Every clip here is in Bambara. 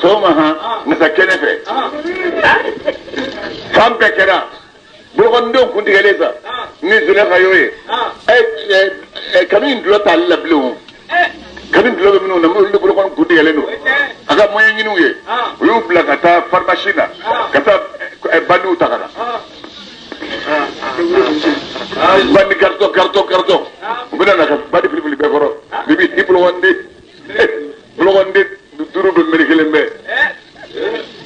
Sɔgɔma han nasa kɛnɛ fɛ fan bɛɛ kɛra bolokɔnidenw kun tigɛlen sa ni Zulɛka y'o ye kanu in dulɔ t'ale la bilen o kanu dulɔ bɛ minnu na olu de bolokɔni kun tigɛlen don a ka moyen ɲiniw ye u y'u bila ka taa pharmacie la ka taa bandiw ta ka na bandi carton carton carton u bɛna na ka bandi filifili bɛɛ kɔrɔ bibi i bolokɔniden duuru bɛ meri kelen bɛɛ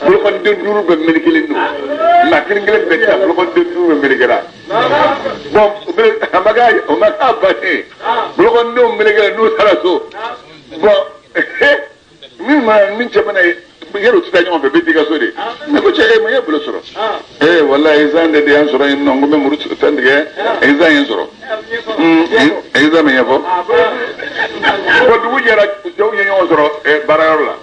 bolokɔniden duuru bɛ meri kelen don maa kelen kelen bɛɛ ta bolokɔniden duuru bɛ meri kelen bɔn a ma k'a o ma k'a bannen bolokɔnidenw meri kelen n'u taara so bɔn min ma min cɛ mana ye yɛrɛ u tɛ taa ɲɔgɔn fɛ bɛɛ t'i ka so de ne ko cɛ e ma e bolo sɔrɔ ee walayi zan de y'an sɔrɔ yen nɔ n ko n bɛ muru fɛn tigɛ zan ye n sɔrɔ zan bɛ ɲɛfɔ bɔn dugu jɛra cɛw ye ɲɔgɔn sɔrɔ baarayɔrɔ la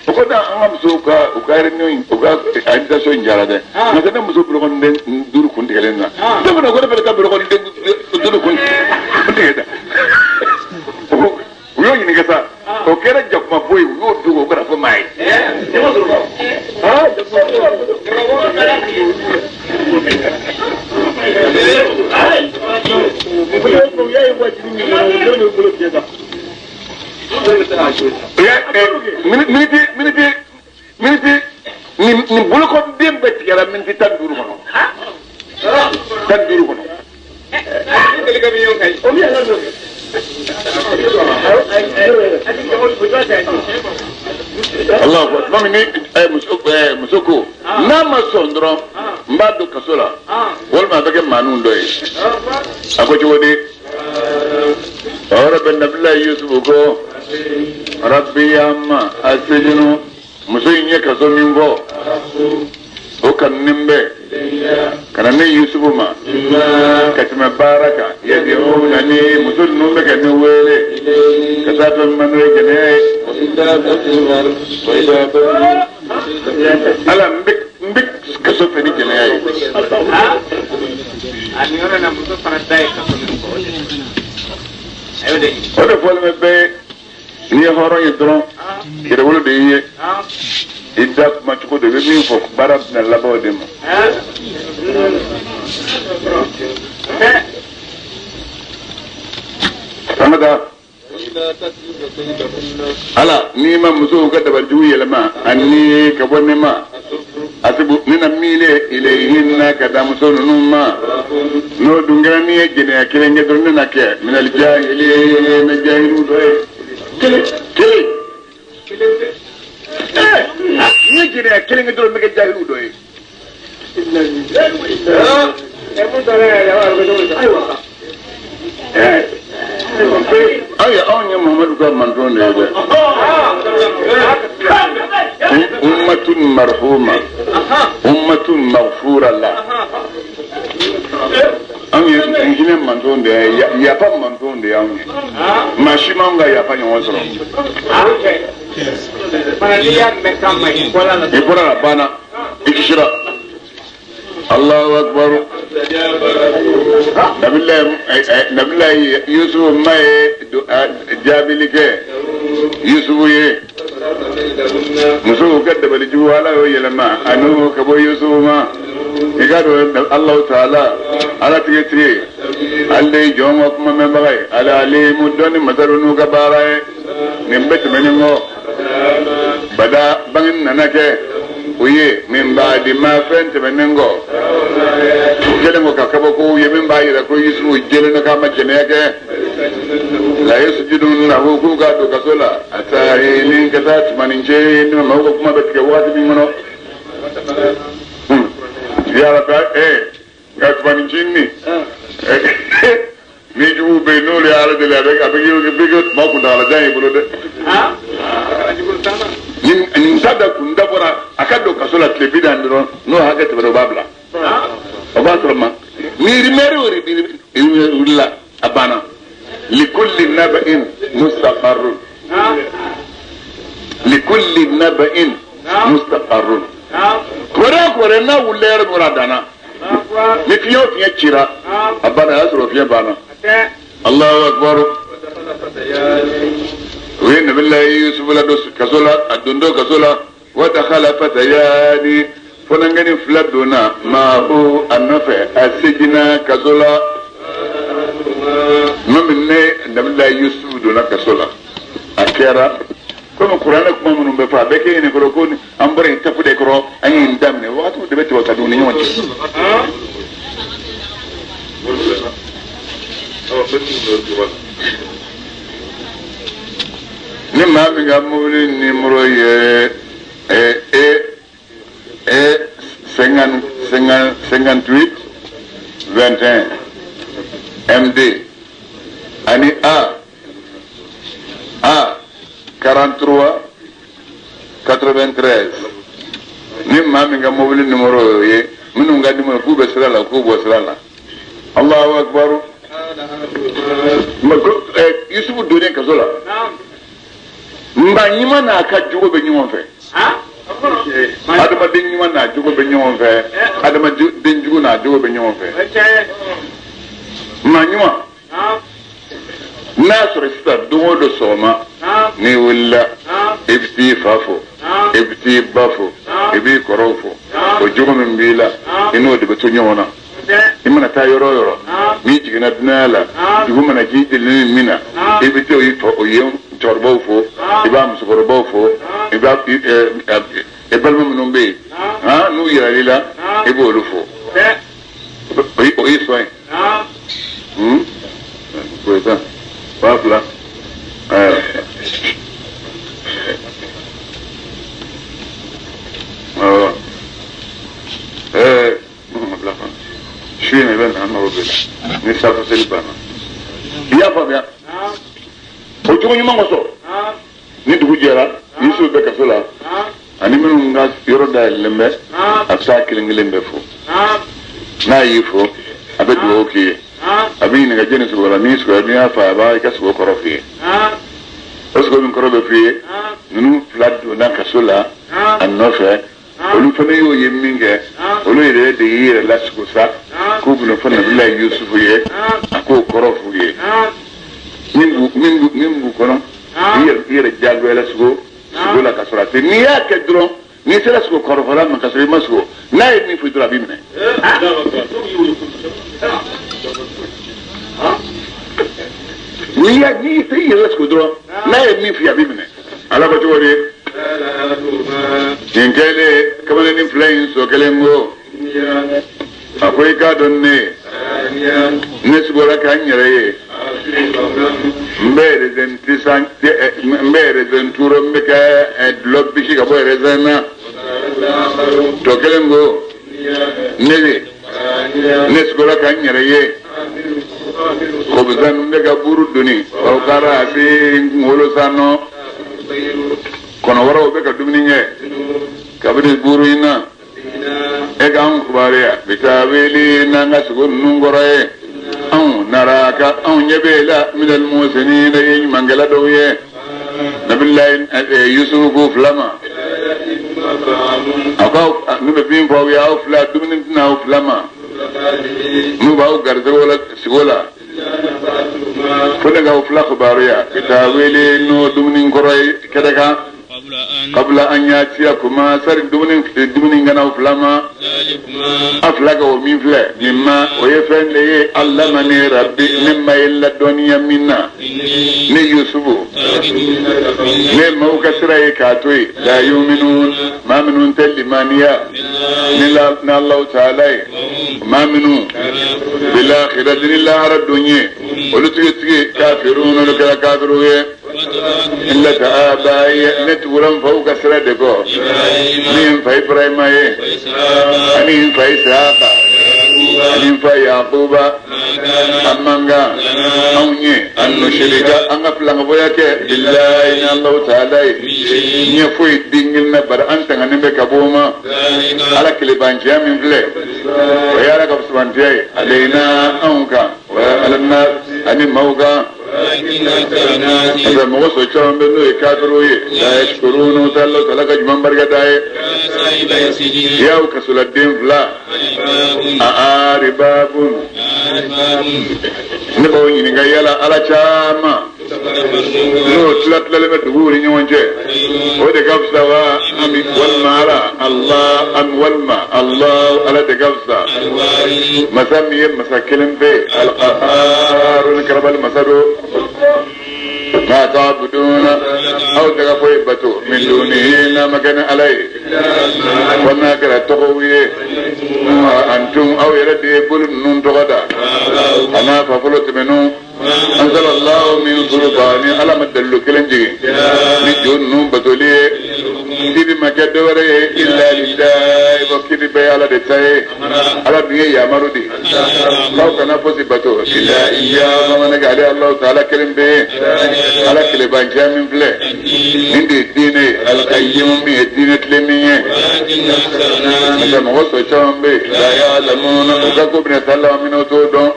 o ko an ka musow ka u ka réunion u ka invitation in jara dɛ nka ne muso bolokɔniden duuru kun tigɛlen na ne fana ko ne fana ka bolokɔniden duuru kun tigɛ dɛ u y'o ɲininka sa o kɛra jakuma bo ye u y'o dogo o kana fɔ maa ye. Miniti miniti miniti nin bolokɔniden bɛɛ tigɛra miniti 15 kɔnɔ 15 kɔnɔ. Allahu akbar ni muso ko n'a ma sɔn dɔrɔn n b'a don kaso la walima a bɛ kɛ maaninw dɔ ye a ko cogo di o yɔrɔ bɛ Nabilayi Yusufu ko Rabbi ya ma asijinu muso in ye kaso min fɔ o kanunen bɛ ka na ne Yusufu ma ka tɛmɛ baara kan yadi'una ni muso ninnu bɛ ka ne wele ka taa fɛn ma n'o ye jɛnɛya ye ala n bɛ kaso fɛ ni jɛnɛya ye. O de fɔlen bɛ bɛɛ n'i ye hɔrɔn ye dɔrɔn yɛrɛwolo de y'i ye i da kuma cogo de bɛ min fɔ baara bɛna laban o de ma. An ka taa ala n'i ma musow ka dabalijugu yɛlɛma ani ka bɔ ne ma asibu ne na miile ilayhinna ka da muso ninnu ma n'o dun kɛra n'i ye jɛnɛya kelen kɛ dɔrɔn ne na kɛ minal jahilina jahiliw dɔ ye kelen kelen n'i ye jɛnɛya kelen kɛ dɔrɔn n bɛ kɛ jahiliw dɔ ye. Ayi anw ye Muhamadu ka manton de ye dɛ. Ummatun marhuma ummatun maghfura la. Anw ye hinɛ manton de ye yafa manton de y'anw ye. Maa si m'anw ka yafa ɲɔgɔn sɔrɔ. I bɔra la banna i kisira. Allahu akbar. Nabilayi Yusufu ma ye jaabili kɛ Yusufu ye musow ka dabalijugu ala y'o yɛlɛma ani ka bɔ Yusufu ma i k'a dɔn Alahu taala ala tigɛ tigɛ ale de ye jɔn ka kuma mɛnbaga ye ala alimu dɔnni masa don n'u ka baara ye nin bɛɛ tɛmɛnen kɔ bada bange nana kɛ o ye min b'a di ma fɛn tɛmɛnen kɔ kɛlen kɔ ka kabako ye min b'a yira ko Yusufu jɛlen don k'a ma jɛnɛya kɛ la yasjudunnahu k'u k'a don kaso la a taa ni ka taa tumanin cɛ ni maaw ka kuma bɛ tigɛ waati min kɔnɔ yala nka tumanin cinin ni jugu bɛ yen n'olu ye ala deli a bɛ kɛ tuma kuntagalajan y'i bolo dɛ. Nin ta da kun dabɔra a ka don kaso la tile 40 dɔrɔn n'o hakɛ tɛmɛna o b'a bila. O b'a sɔrɔ ma ni rimɛri o wulila a banna. Likulli naba'in mustaqarrun. Likulli naba'in mustaqarrun. Kibaruya o kibaruya n'a wulila yɔrɔ min kɔnɔ a danna. Ni fiɲɛ o fiɲɛ cira a banna a y'a sɔrɔ fiɲɛ banna. Allahu akbar. U ye Nabilayi Yusufu ladon kaso la a dontɔ kaso la. Wa dakhala fatayani funankɛnin fila donna maahu a nɔfɛ a seginna kaso la. Tuma min ne Nabilayi Yusufu donna kaso la, a kɛra komi kuranɛ kuma minnu bɛ fɔ a bɛɛ kɛ ɲini kɔrɔ ko an bɔra yen tafu de kɔrɔ an ye nin daminɛ wagatiw de bɛ tɛmɛ ka don u ni ɲɔgɔn cɛ. Ni maa min ka mobili nimoro ye E E 58 21 MD ani A A 43 93 ni maa min ka mobili nimoro y'o ye minnu ka nimoro k'u bɛ sira la k'u bɔ sira la. Allahu akbar. Yusufu donnen kaso la, nka ɲuman n'a ka jogo bɛ ɲɔgɔn fɛ. Adamaden ɲuman n'a jogo bɛ ɲɔgɔn fɛ, adamaden jugu n'a jogo bɛ ɲɔgɔn fɛ. Maa ɲuman n'a sɔrɔ sisan don o don sɔgɔma n'i wulila i bɛ t'i fa fo, i bɛ t'i ba fo, i b'i kɔrɔw fo, o jogo min b'i la i n'o de bɛ to ɲɔgɔn na. I mana taa yɔrɔ o yɔrɔ, n'i jiginna dunanya la, dugu mana jɛ i delilen min na, i bɛ taa o ye cɛkɔrɔbaw fo, i b'a musokɔrɔbaw fo, i b'a i balima minnu bɛ yen n'u yiral'i la, i b'olu fo. O y'i sɔn ye. O ye tan 2000. Awɔ. Su in na i bɛ na an mago b'i la ni safo seli banna. I y'a faamuya? O jogo ɲuman kosɔn ni dugu jɛra Yusufu bɛ kaso la ani minnu ka yɔrɔ dayɛlɛlen bɛ a bɛ taa kelen kelen bɛɛ fo. N'a y'i fo a bɛ dugawu k'i ye, a b'i ɲininka jɛni sogo la, n'i sogo n'i y'a fɔ a b'a i ka sogo kɔrɔ f'i ye. O sogo min kɔrɔ bɛ f'i ye, ninnu fila donna kaso la a nɔfɛ. Olu fana y'o ye min kɛ, olu yɛrɛ de y'i yɛrɛ lasugo sa k'u bɛna fɔ Nabilayi Yusufu ye, a k'o kɔrɔ f'u ye. Min b'u kɔnɔ, i yɛrɛ diyagoya lasugo sogo la ka sɔrɔ a tɛ. N'i y'a kɛ dɔrɔn, n'i sera sogo kɔrɔfɔla ma ka sɔrɔ i ma sogo, n'a ye min fɔ dɔrɔn a b'i minɛ. N'i y'a n'i tɛ i yɛrɛ lasugo dɔrɔn, n'a ye min f'i ye a b'i minɛ. Ala ko cogo di? Nin kɛlen kamalennin fila in so kelen ko a ko i k'a dɔn ne sugora ka n yɛrɛ ye n bɛ rezɛn tisan n bɛ rezɛn turu n bɛ kɛ dulɔ bisi ka bɔ rezɛn na. Tɔ kelen ko ne de ne sugora ka n yɛrɛ ye kɔbisan n bɛ ka buru doni o kɛra a bɛ n kunkolo sanɔ kɔnɔ wɛrɛw bɛ ka dumuni kɛ kabini buru in na. E k'an kibaruya bitawili n'an ka sogo ninnu kɔrɔ ye. Anw naraka anw ɲɛ b'e la minal muhsinina ye ɲumankɛla dɔw ye. Nabilayi Yusufu ko fila ma, a ko ne bɛ min fɔ aw ye aw fila dumuni tɛna aw fila ma n'u b'aw garisɛgɛ la sogo la fo ne k'aw fila kibaruya bitawili n'o dumuni kɔrɔ ye kɛnɛ kan. Kabila an y'a tiya kuma sari dumuni kana aw fila ma a fila ka o min filɛ nin ma o ye fɛn de ye alamani rabi ne ma ye ladɔnniya min na ne Yusufu ne maaw ka sira ye k'a to yen la yuminun maa minnu tɛ limaniya ni Alahu taala ye maa minnu bilakirati ni lahara don ye olu tigitigi kafirun olu kɛra kafiriw ye. Millata abayi ne tugura n faw ka sira de kɔ ni n fa Ibrahima ye ani n fa Isaka ani n fa Yakuba a man kan anw ye an nusirika an ka filankafoya kɛ bilayi ni Alahu taala ye ɲɛ foyi den kelen na bari an tanganen bɛ ka bɔ o ma. Ala kelebanciya min filɛ o ye Ala ka fusamantiya ye aleyina anw kan ala na ani maaw kan. Parce mɔgɔ sɔrɔ caman bɛ n'o ye kafiriw ye la yashkurun tɛ Alahu taala ka ɲuman barika da ye. Y'aw kasoladen fila a aribabun ne b'aw ɲininka yala ala caman n'o tila tilalen bɛ duguw ni ɲɔgɔn cɛ o de ka fisa wa ami wala walima Allah ala de ka fisa masa min ye masa kelen pe alqahar ni karabali masa do ma ta'buduna aw tɛ ka foyi bato min dunihi n'a ma kɛ ni ala ye fo n'a kɛra tɔgɔw ye antum aw yɛrɛ de ye bolo ninnu tɔgɔ da a n'a fa fɔlɔ tɛmɛnenw anzalallahu min sultani ala ma dalilu kelen jigin ni jo ninnu batoli ye kiri ma kɛ dɔwɛrɛ ye illa lillahi fo kiri bɛɛ ye ala de ta ye ala dun ye yamaru di k'aw kana fosi bato illa iyyahu bamanan kɛ ale Alahu taala kelen bɛ ye ala kelebanciya min filɛ nin de ye diinɛ ye alqayyimu min ye diinɛ tilennen ye n'o tɛ mɔgɔ tɔ caman bɛ yen la ya'lamuna u ka ko bɛna taa laban min na u t'o dɔn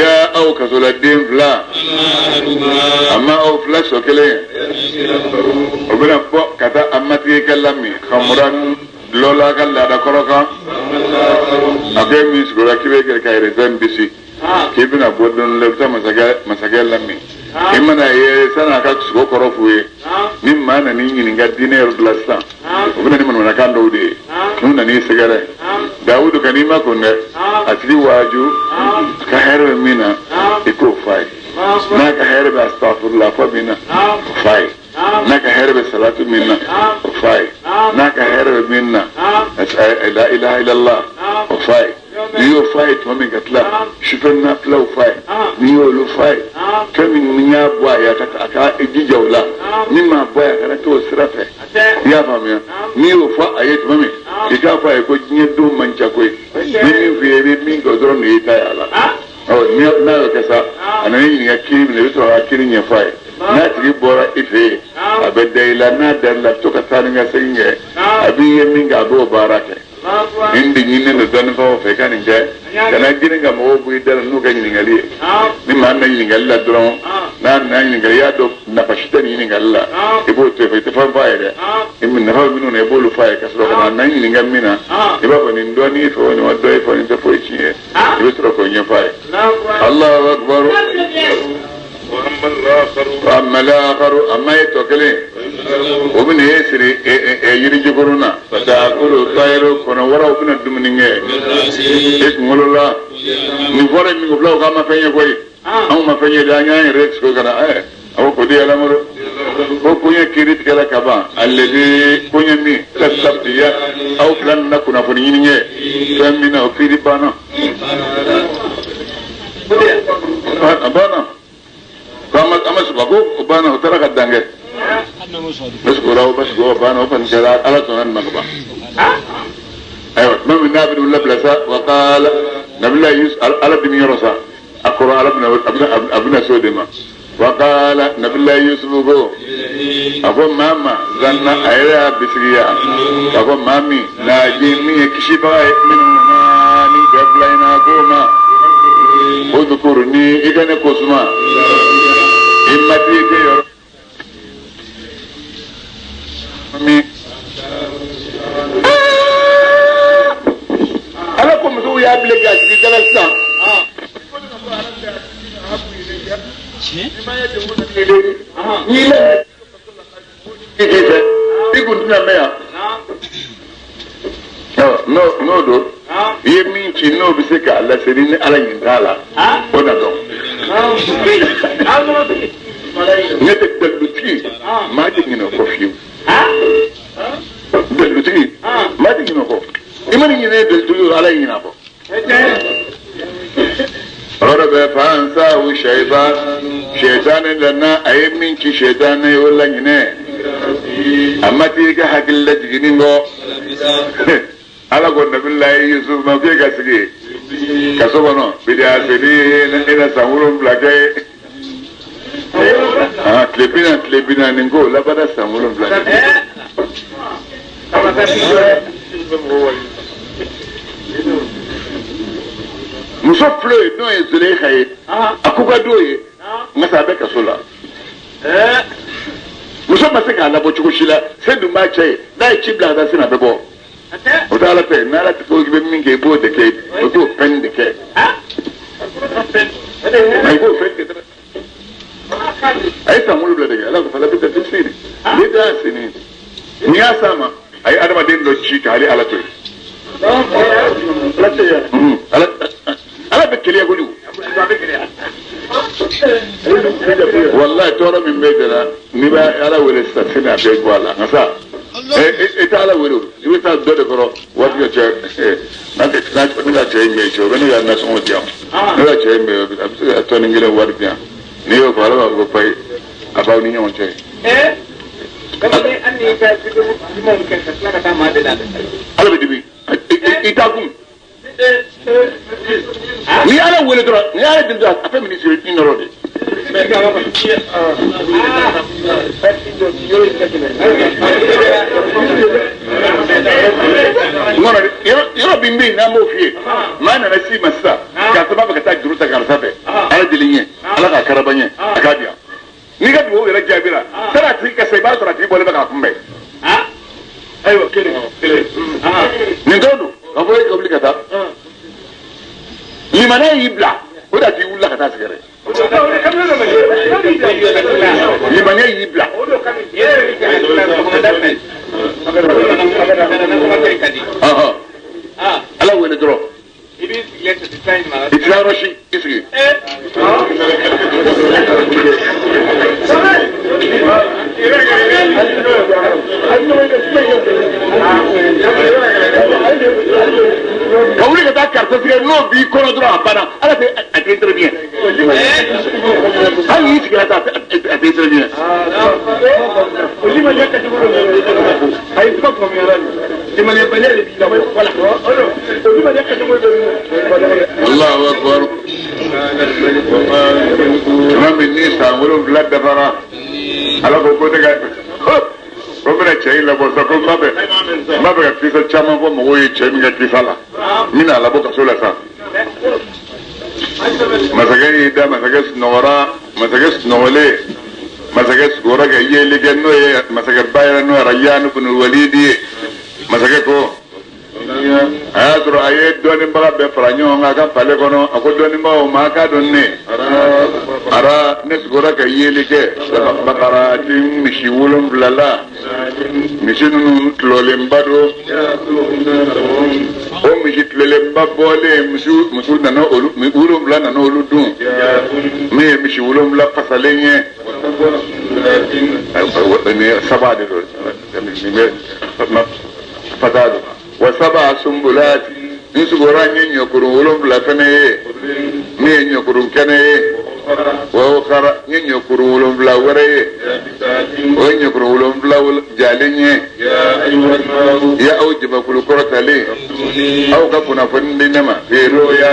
ya aw kasoladen fila amma aw fila sɔ kelen o bɛna bɔ ka taa a matigi ka lamin khamuran dulɔ la ka laada kɔrɔ kan a ko e min sigila k'i bɛ kɛ ka yɛrɛ bisi k'i bɛna bɔ don dɔ la i bɛ taa masakɛ lamin i mana ye sani a ka sogo kɔrɔ f'u ye ni maa nan'i ɲininka diinɛ yɔrɔ dɔ la sisan o bɛ na ni manamanakan dɔw de ye n'u nan'i sɛgɛrɛ dawudu kan'i makun dɛ a tigi waaju a ka hɛrɛ bɛ min na i k'o f'a ye n'a ka hɛrɛ bɛ asitafurula fɔ min na o f'a ye n'a ka hɛrɛ bɛ salatu min na o f'a ye n'a ka hɛrɛ bɛ min na la ilaha illallah o f'a ye n'i y'o f'a ye tuma min ka tila sufɛ nafilaw f'a ye n'i y'olu f'a ye fɛn min y'a bɔ a ye a ka jija o la min m'a bɔ a ye a kana t'o sira fɛ i y'a faamuya n'i y'o fɔ a ye tuma min i k'a fɔ a ye ko diɲɛ don man ca koyi ni min f'i ye i bɛ min kɛ o dɔrɔn de y'i ta ye a la ɔ n'a y'o kɛ sa a nana i ɲininka kiri min na i bɛ sɔrɔ ka kiri ɲɛfɔ a ye n'a tigi bɔra i fɛ yen a bɛ da i la n'a dar'i la a bɛ to ka taa ni ka segin kɛ a b'i ye min kɛ a b'o baara kɛ nin de ɲininen don dɔnnibagaw fɛ i ka nin kɛ kana girin ka mɔgɔw bɔ i da la n'u ka ɲininkali ye ni maa na ɲininkali la dɔrɔn n'a nana ɲininkali i y'a dɔn nafa si tɛ nin ɲininkali la i b'o to yen i tɛ fɛn f'a ye dɛ i nafa bɛ minnu na i b'olu f'a ye ka sɔrɔ ka na ɲininka min na i b'a fɔ nin dɔnni fɛ o nin ma dɔ ye fɔ nin tɛ foyi tiɲɛ ye i bɛ sɔrɔ k'o ɲɛfɔ a ye Alahu akibaru wa amma al-akharu amma ye tɔ kelen o bɛna e siri yirijukurun na fatakulu tayiru kɔnɔ wɛrɛw bɛna dumuni kɛ e kunkolo la nin fɔra min ko filaw k'an ma fɛn ye koyi anw ma fɛn ye dɛ an y'an yɛrɛ sigi ka na ɛ a ko kodi alamuru ko koɲɛ kiiri tigɛla ka ban alladhi koɲɛ min tastabtiya aw fila nana kunnafoni ɲini kɛ fɛn min na o kiiri banna a banna ko an ma sɔrɔ ko o banna o taara ka dan kɛ parce que o la parce que o banna o kɔni kɛra ala sɔnna nin ma ka ban ayiwa tuma min n'a bɛ n'u labila sa wa qala nabila yusuf ala dimi yɔrɔ sa a kɔrɔ ala bɛna a bɛna se o de ma wa qala nabila yusuf ko a ko maa ma zanna a yɛrɛ y'a bisigiya k'a fɔ maa min naaji min ye kisibaga ye minnu ma ni bɛɛ bila in na ko ma udkurni i ka ne kosuma i matigi kɛ yɔrɔ min ala ko musow y'a bila k'a sigi dala sisan i kun tɛna mɛn yan n'o don i ye min ci n'o bɛ se k'a lase ni ala ɲin t'a la o na dɔn ne tɛ dalilutigi maa tɛ ɲinɛ o kɔ fiyewu dalilutigi maa tɛ ɲinɛ o kɔ i mana ɲinɛ dalilutigi ala ye ɲinɛ a kɔ yɔrɔ bɛ fa ansahu shaitan shaitan nana a ye min ci shaitan ye o laɲinɛ a matigi ka hakili lajiginni kɔ ala ko nabilayi yusuf ma k'e ka sigi kaso kɔnɔ bidiya seli e na san 7 kɛ tile 40 tile 40 ko labada san 7 kɛ. Muso filɛ ye n'o ye Zuleyika ye a ko ka d'o ye nka sa a bɛ kaso la muso ma se k'a labɔ cogo si la se dun b'a cɛ ye n'a ye ci bila ka taa sini a bɛ bɔ o tɛ ala fɛ n'ala tɛ ko i bɛ min kɛ i b'o de kɛ o t'o fɛn de kɛ i b'o fɛn de kɛ a ye san 7 de kɛ ala ko fana bɛ taa sini ne t'a sini n'i y'a s'a ma A ye adamaden dɔ ci ka hali Ala to yen. Ala bɛ keleya kojugu. Walayi tɔɔrɔ min bɛ de la n'i bɛ Ala wele sisan sini a bɛɛ bɔ a la nka sa e tɛ Ala wele o i bɛ taa dɔ de kɔrɔ waati dɔ cɛ ne ka cɛ in bɛ yen cɛ o bɛ ne ka nasɔngɔ di yan ne ka cɛ in bɛ yen a bɛ se ka tɔni kelen wari di yan n'i y'o fɔ Ala b'a fɔ ko payi a b'aw ni ɲɔgɔn cɛ. Ala bɛ dimi i t'a kun. Ni Ala wele dɔrɔn ni Ala deli dɔrɔn a fɛn min siri i nɔrɔ de. Yɔrɔ min bɛ yen n'an b'o f'i ye maa nana s'i ma sisan karisa b'a fɛ ka taa juru ta karisa fɛ Ala deli ɲɛ Ala k'a karaba ɲɛ a k'a di yan n'i ka dugawu yɛrɛ jaabi la sani a tigi ka sa i b'a sɔrɔ a tigi bɔlen bɛ k'a kunbɛn. Ayiwa kelen kelen nin dɔw don. Ka fɔ e ka wuli ka taa limaniya y'i bila o de a t'i wulila ka taa sɛgɛrɛ limaniya y'i bila Ala wele dɔrɔn i tɛ yɔrɔ si i sigi ka wuli ka taa karisa sɛgɛrɛ n'o b'i kɔnɔ dɔrɔn a banna Ala tɛ a tɛ intervient hali n'i sigira ta a tɛ intervient. Allahu akbar. Tuma min ni san 7 dafara Ala ko ko ne ka o bɛna cɛ in labɔ sa ko n b'a fɛ ka kisa caman fɔ mɔgɔw ye cɛ min ka kisa la n bɛna a labɔ kaso la sa. Masakɛ y'i da masakɛ sunɔgɔra masakɛ sunɔgɔlen masakɛ sugora ka yeli kɛ n'o ye masakɛba yɛrɛ n'o ye Rayyan ibn Walidi ye masakɛ ko a y'a sɔrɔ a ye dɔnnibaga bɛɛ fara ɲɔgɔn kan a ka palais kɔnɔ a ko dɔnnibagaw ma a k'a dɔn ne ara ne sugora ka yeli kɛ bakarati misi 7 la misi ninnu tulɔlenba don o misi tulɔlenba bɔlen misiw nana olu 7 nana olu dun min ye misi 7 fasalen ye saba de don fasa don wa saba sunbulati n sugora n ye ɲɔkurun 7 fɛnɛ ye min ye ɲɔkurun kɛnɛ ye wa kara n ye ɲɔkurun 7 wɛrɛ ye o ye ɲɔkurun 7 jalen ye ya aw jamakulu kɔrɔtalen aw ka kunnafoni di ne ma feeroya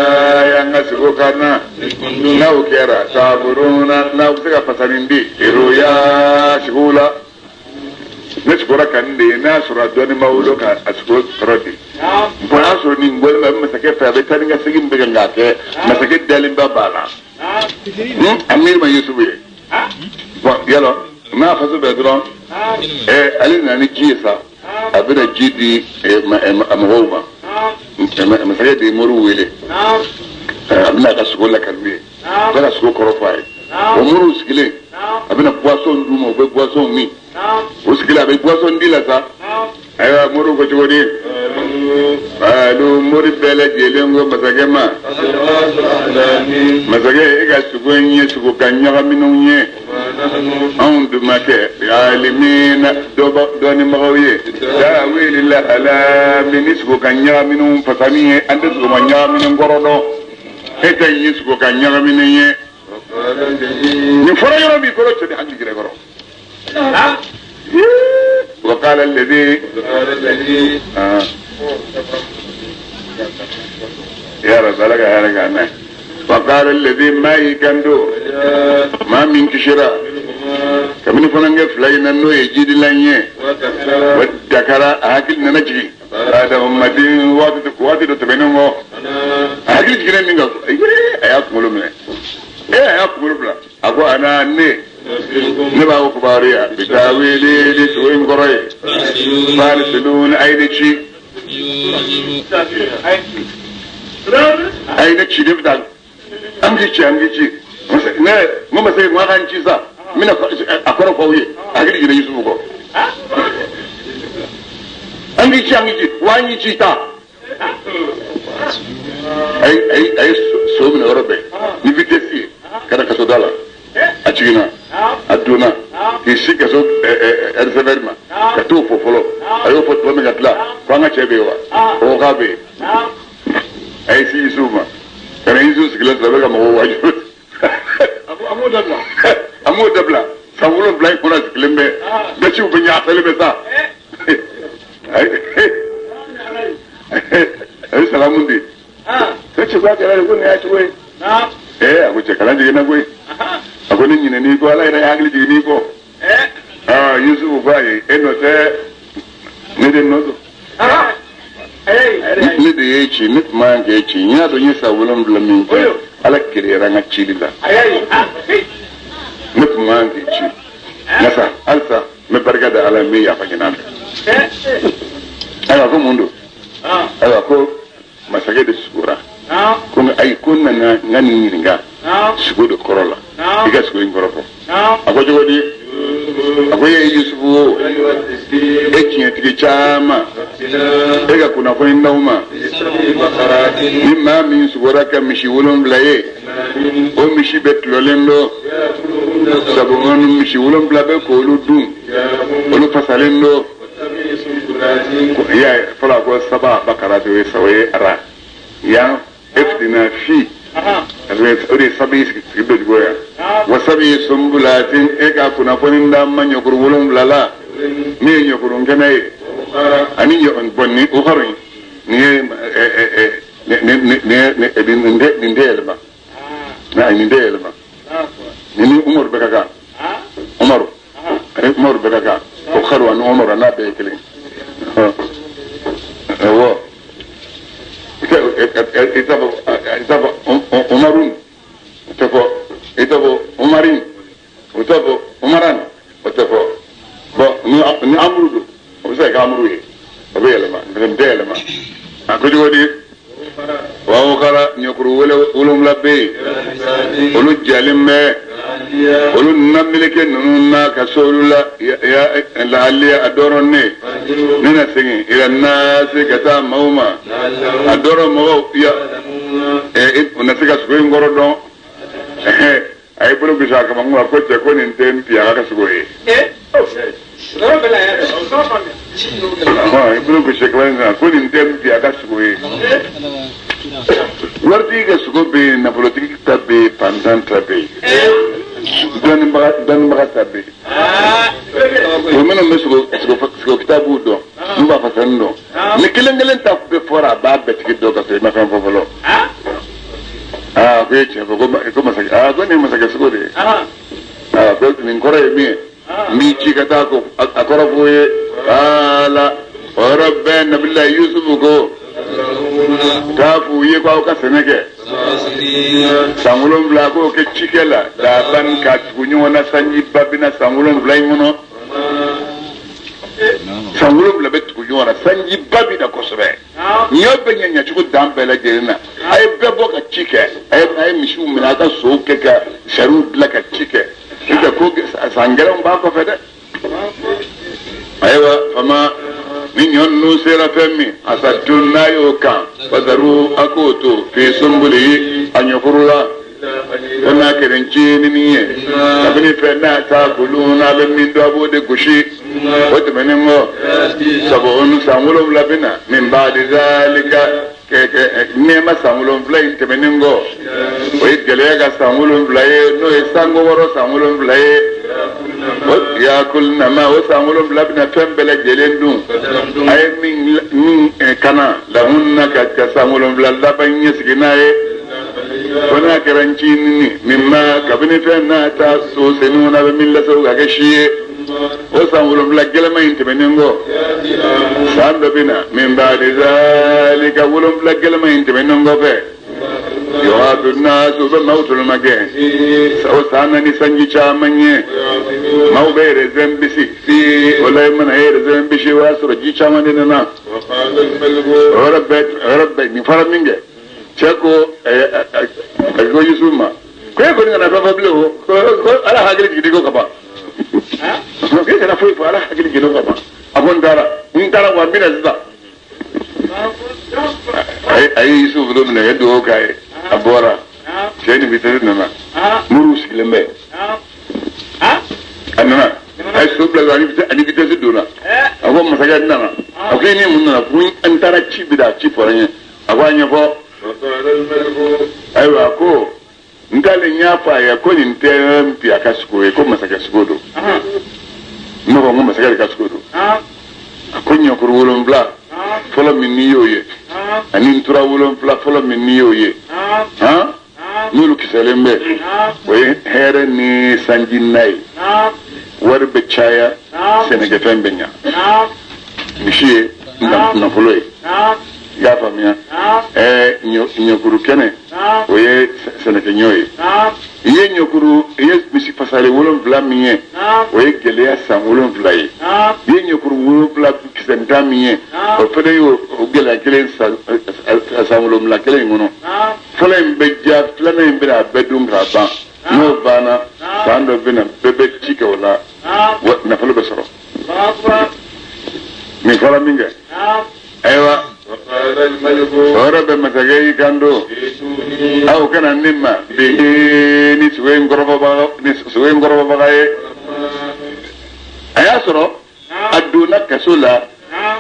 y'an ka sigi ka na n'aw kɛra saburuna n'aw bɛ se ka fasani di feeroya sigiw la. Ne sugora ka nin de ye n'a sɔrɔ a dɔɔnin b'aw bolo ka a sogo sɔrɔ de bon y'a sɔrɔ nin bɔlen bɛ masakɛ fɛ a bɛ taa ni ka segin bɛ kɛ k'a kɛ masakɛ dalenba b'a la a miiri ma Yusufu ye bon yalɔ n'a faso bɛɛ dɔrɔn ale nana ni ji ye sa a bɛna ji di a mɔgɔw ma masakɛ de ye moriw wele a bɛna a ka sogo lakali u ye a bɛna sogo kɔrɔ fɔ a ye o moriw sigilen a bɛna boisson d'u ma u bɛ boisson min o sigilen a bɛ boisson di la sa ayiwa moriw ko cogo di alu mori bɛɛ lajɛlen ko masakɛ ma masakɛ e ka sogo in ye sogo ka ɲagaminenw ye anw dun ma kɛ alimina dɔnnibagaw ye tawili la alami ni sogo ka ɲagaminenw fasani ye an tɛ sogo ma ɲagaminen kɔrɔ dɔn e ta in ye sogo ka ɲagaminen ye nin fɔra yɔrɔ min kɔrɔ cɛ ni hakili jira kɔrɔ. وقال الذي يا رب لك يا رب وقال الذي ما يكندو ما من كشرا كمن فلان فلاين نو يجي لانيه وذكر اكل نجي هذا امتي وقت تبينو اكل جينا من ايا كولو من ايه كولو بلا اكو انا ني ne b'a ko kibaruya bi tawili ni sogo in kɔrɔ ye farisilun a ye ne ci a ye ne ci ne bɛ taa an k'i ci an k'i ci ne n ko masakɛ n ko a ka n ci sa n bɛna a kɔrɔ fɔ aw ye a hakili jigin Yusufu kɔ. k'i ci, an k'i ci wa, an k'i ci taa. A ye so minɛ yɔrɔ bɛɛ ni vitesse ye ka na kaso da la. A jiginna, a donna k'i si kaso receveur ma ka t'o fɔ fɔlɔ. A y'o fɔ tuma min ka tila ko an ka cɛ bɛ yen wa, o ko k'a bɛ yen. A ye si Yusufu ma ka na Yusufu sigilen sɔrɔ a bɛ ka mɔgɔw waaju. A m'o dabila. A m'o dabila. San 7 in kɔnɔ a sigilen bɛ, gasiw bɛ ɲaasalen bɛ sa. A ye salamu di. Cɛ ko a kɛra de ko nin y'a cogo ye. A ko cɛ kalan jiginna koyi. A ko ne ɲinɛn'i kɔ, Ala yɛrɛ ye hakili jigin n'i kɔ. Yusufu ko ayi, e nɔ tɛ, ne de nɔ don. Ne de y'e ci, ne tun man k'e ci. N y'a dɔn n ye san 7 min kɛ, Ala keleyara n ka cili la. Ne tun man k'e ci. Nka sa, halisa n bɛ barika da Ala ye, n bɛ yafa ɲini a fɛ. Ayiwa, ko mun don? Ayiwa, ko masakɛ de sugora. Ko ayi, ko n nana n ka nin ɲininka sugo de kɔrɔ la. I ka sugo in kɔrɔ fɔ. A ko cogo di? A ko e ye Yusufu o, e tiɲɛtigi caman, e ka kunnafoni d'aw ma. Ni maa min sugora ka misi 7 ye, o misi bɛ tulɔlen don. Sabu misi 7 bɛ k'olu dun, olu fasalen don. I y'a ye fɔlɔ a ko saba bakara de ye o ye ara yan eftina fi, parce que o de ye sabi sigi bɛ dugu yan. Wa sabi sunbulatin, e ka kunnafoni d'an ma ɲɔkuru 7 la, min ye ɲɔkuru kɛnɛ ye, ani bɔn ni o kɔrɔ in nin ye nin tɛ yɛlɛma, nin tɛ yɛlɛma. Nin ni Umaru bɛɛ ka kan, Umaru ani Umaru bɛɛ ka kan, o kɔrɔ ani Umaru a n'a bɛɛ ye kelen. Awɔ, i t'a fɔ Umarun, o tɛ fɔ, i t'a fɔ Umarin, o tɛ fɔ Umaran, o tɛ fɔ. Bɔn ni Amuru don, o bɛ se ka kɛ Amuru ye, o bɛ yɛlɛma, nin tɛ yɛlɛma. A ko cogo di? Wa o kɛra ɲɔkuru 7 bɛ yen, olu jalen bɛ, olu nameleke ninnu na ka so olu la lahaliya a dɔrɔn ne ne na segin ila naasi ka taa maaw ma. A dɔrɔn mɔgɔw ya u na se ka sogo in kɔrɔ dɔn. A ye bolo gosi a kamakun kan ko cɛ ko nin tɛ n bi a ka sogo ye. A ye bolo gosi a kamakun kan ko nin tɛ n bi a ka sogo ye. Waritigi ka sogo bɛ yen, nafolotigi ta bɛ yen, fantan ta bɛ yen, dɔnnibaga ta bɛ yen. O minnu bɛ sogo kitabuw dɔn, n'u b'a fasani dɔn, ni kelen kelen ta bɛɛ fɔra a b'a bɛɛ tigi dɔn ka sɔrɔ i ma fɛn fɔ fɔlɔ. Ko e ye tiɲɛ fɔ, ko masakɛ, ko nin ye masakɛ sogo de ye. Ko nin kɔrɔ ye min ye, n b'i ci ka taa ko a kɔrɔ f'o ye. Ala o yɔrɔ bɛɛ Nabila Yusufu ko k'a f'u ye k'aw ka sɛnɛ kɛ san 7, k'o kɛ cikɛ la daban ka tugu ɲɔgɔn na, sanjiba bɛna san 7 in kɔnɔ. San 7 bɛ tugu ɲɔgɔn na, sanjiba bɛ na kosɛbɛ. Ɲɔ bɛ ɲɛ ɲɛcogo dan bɛɛ lajɛlen na. A ye bɛɛ bɔ ka ci kɛ, a ye misiw minɛ, a ka sow kɛ ka sariw bila ka ci kɛ. N'o tɛ ko san gɛlɛnw b'a kɔfɛ dɛ. Ayiwa fama ni ɲɔ ninnu sera fɛn min a sa dun n'a y'o kan, fasaru a k'o to fi sunbuli a ɲɔforo la. Ko n'a kɛra ncinin ye, kabini fɛn n'a t'a kulu n'a bɛ min dɔn a b'o de gosi. O tɛmɛnen kɔ, sabu san 7 bɛ na min ba'di zalika, nɛɛma san 7 in tɛmɛnen kɔ, o ye gɛlɛya ka san 7 ye, n'o ye sanko wɔɔrɔ san 7 ye. O yakulna ma, o san 7 bɛna fɛn bɛɛ lajɛlen dun. A ye min kana lahunna ka san 7 laban ɲɛsigi n'a ye. Ko n'a kɛra ncinin min ma kabini fɛn n'a ta so senu n'a bɛ min lase ka kɛ si ye. O san 7 gɛlɛma in tɛmɛnen kɔ, san dɔ bɛ na min ba'di zalika, 7 gɛlɛma in tɛmɛnen kɔfɛ, yughadu naasu bɛ maaw toloma kɛ. O san na ni sanji caman ye, maaw bɛ rezɛn bisi fi o la, i mana ye rezɛn bisi o y'a sɔrɔ ji caman de nana. O yɔrɔ bɛɛ nin fɔra min kɛ, cɛ ko a ko Yusufu ma ko e kɔni kana fɛn fɔ bilen o, ko Ala hakili jigin ko ka ban. K'e kana foyi fɔ, Ala hakili jigin ko ka ban. A ko n taara. N taara wa n bɛna sisan. A ye Yusufu bolo minɛ ka dugawu k'a ye. A bɔra. Cɛ ni vitesse nana. Moriw sigilen bɛ. A nana. A ye so bila ani vitesse donna. A ko masakɛ n nana. A ko i ni mun nana? Ko n taara ci bi da a ci fɔra n ye. A ko a ɲɛfɔ. Ayiwa ko n taalen n y'a fɔ a ye ko nin tɛ bi a ka sogo ye ko masakɛ sogo don. Ne ko n ko masakɛ de ka sogo don. A ko ɲɔkuru 7 fɔlɔ min n'i y'o ye ani ntura 7 fɔlɔ min n'i y'o ye han n'olu kisɛlen bɛ o ye hɛrɛ ni sanji na ye wari bɛ caya sɛnɛkɛfɛn bɛ ɲa misi ye nafolo ye i y'a faamuya ɲɔkuru kɛnɛ o ye sɛnɛkɛɲɔ ye i ye ɲɔkuru i ye misi fasalen 7 min ye o ye gɛlɛya san 7 ye i ye ɲɔkuru 7 kisɛntan min ye o fana ye o gɛlɛya kelen san 7 kelen in kɔnɔ fɔlɔ in bɛ ja filanan in bɛna a bɛɛ dun k'a ban n'o banna san dɔ bɛna bɛɛ bɛ ci kɛ o la nafolo bɛ sɔrɔ nin fɔra min kɛ ayiwa o yɔrɔ bɛ masakɛ y'i kanto aw kana ne ma bi ni sogo in kɔrɔfɔbaga ye a y'a sɔrɔ a donna kaso la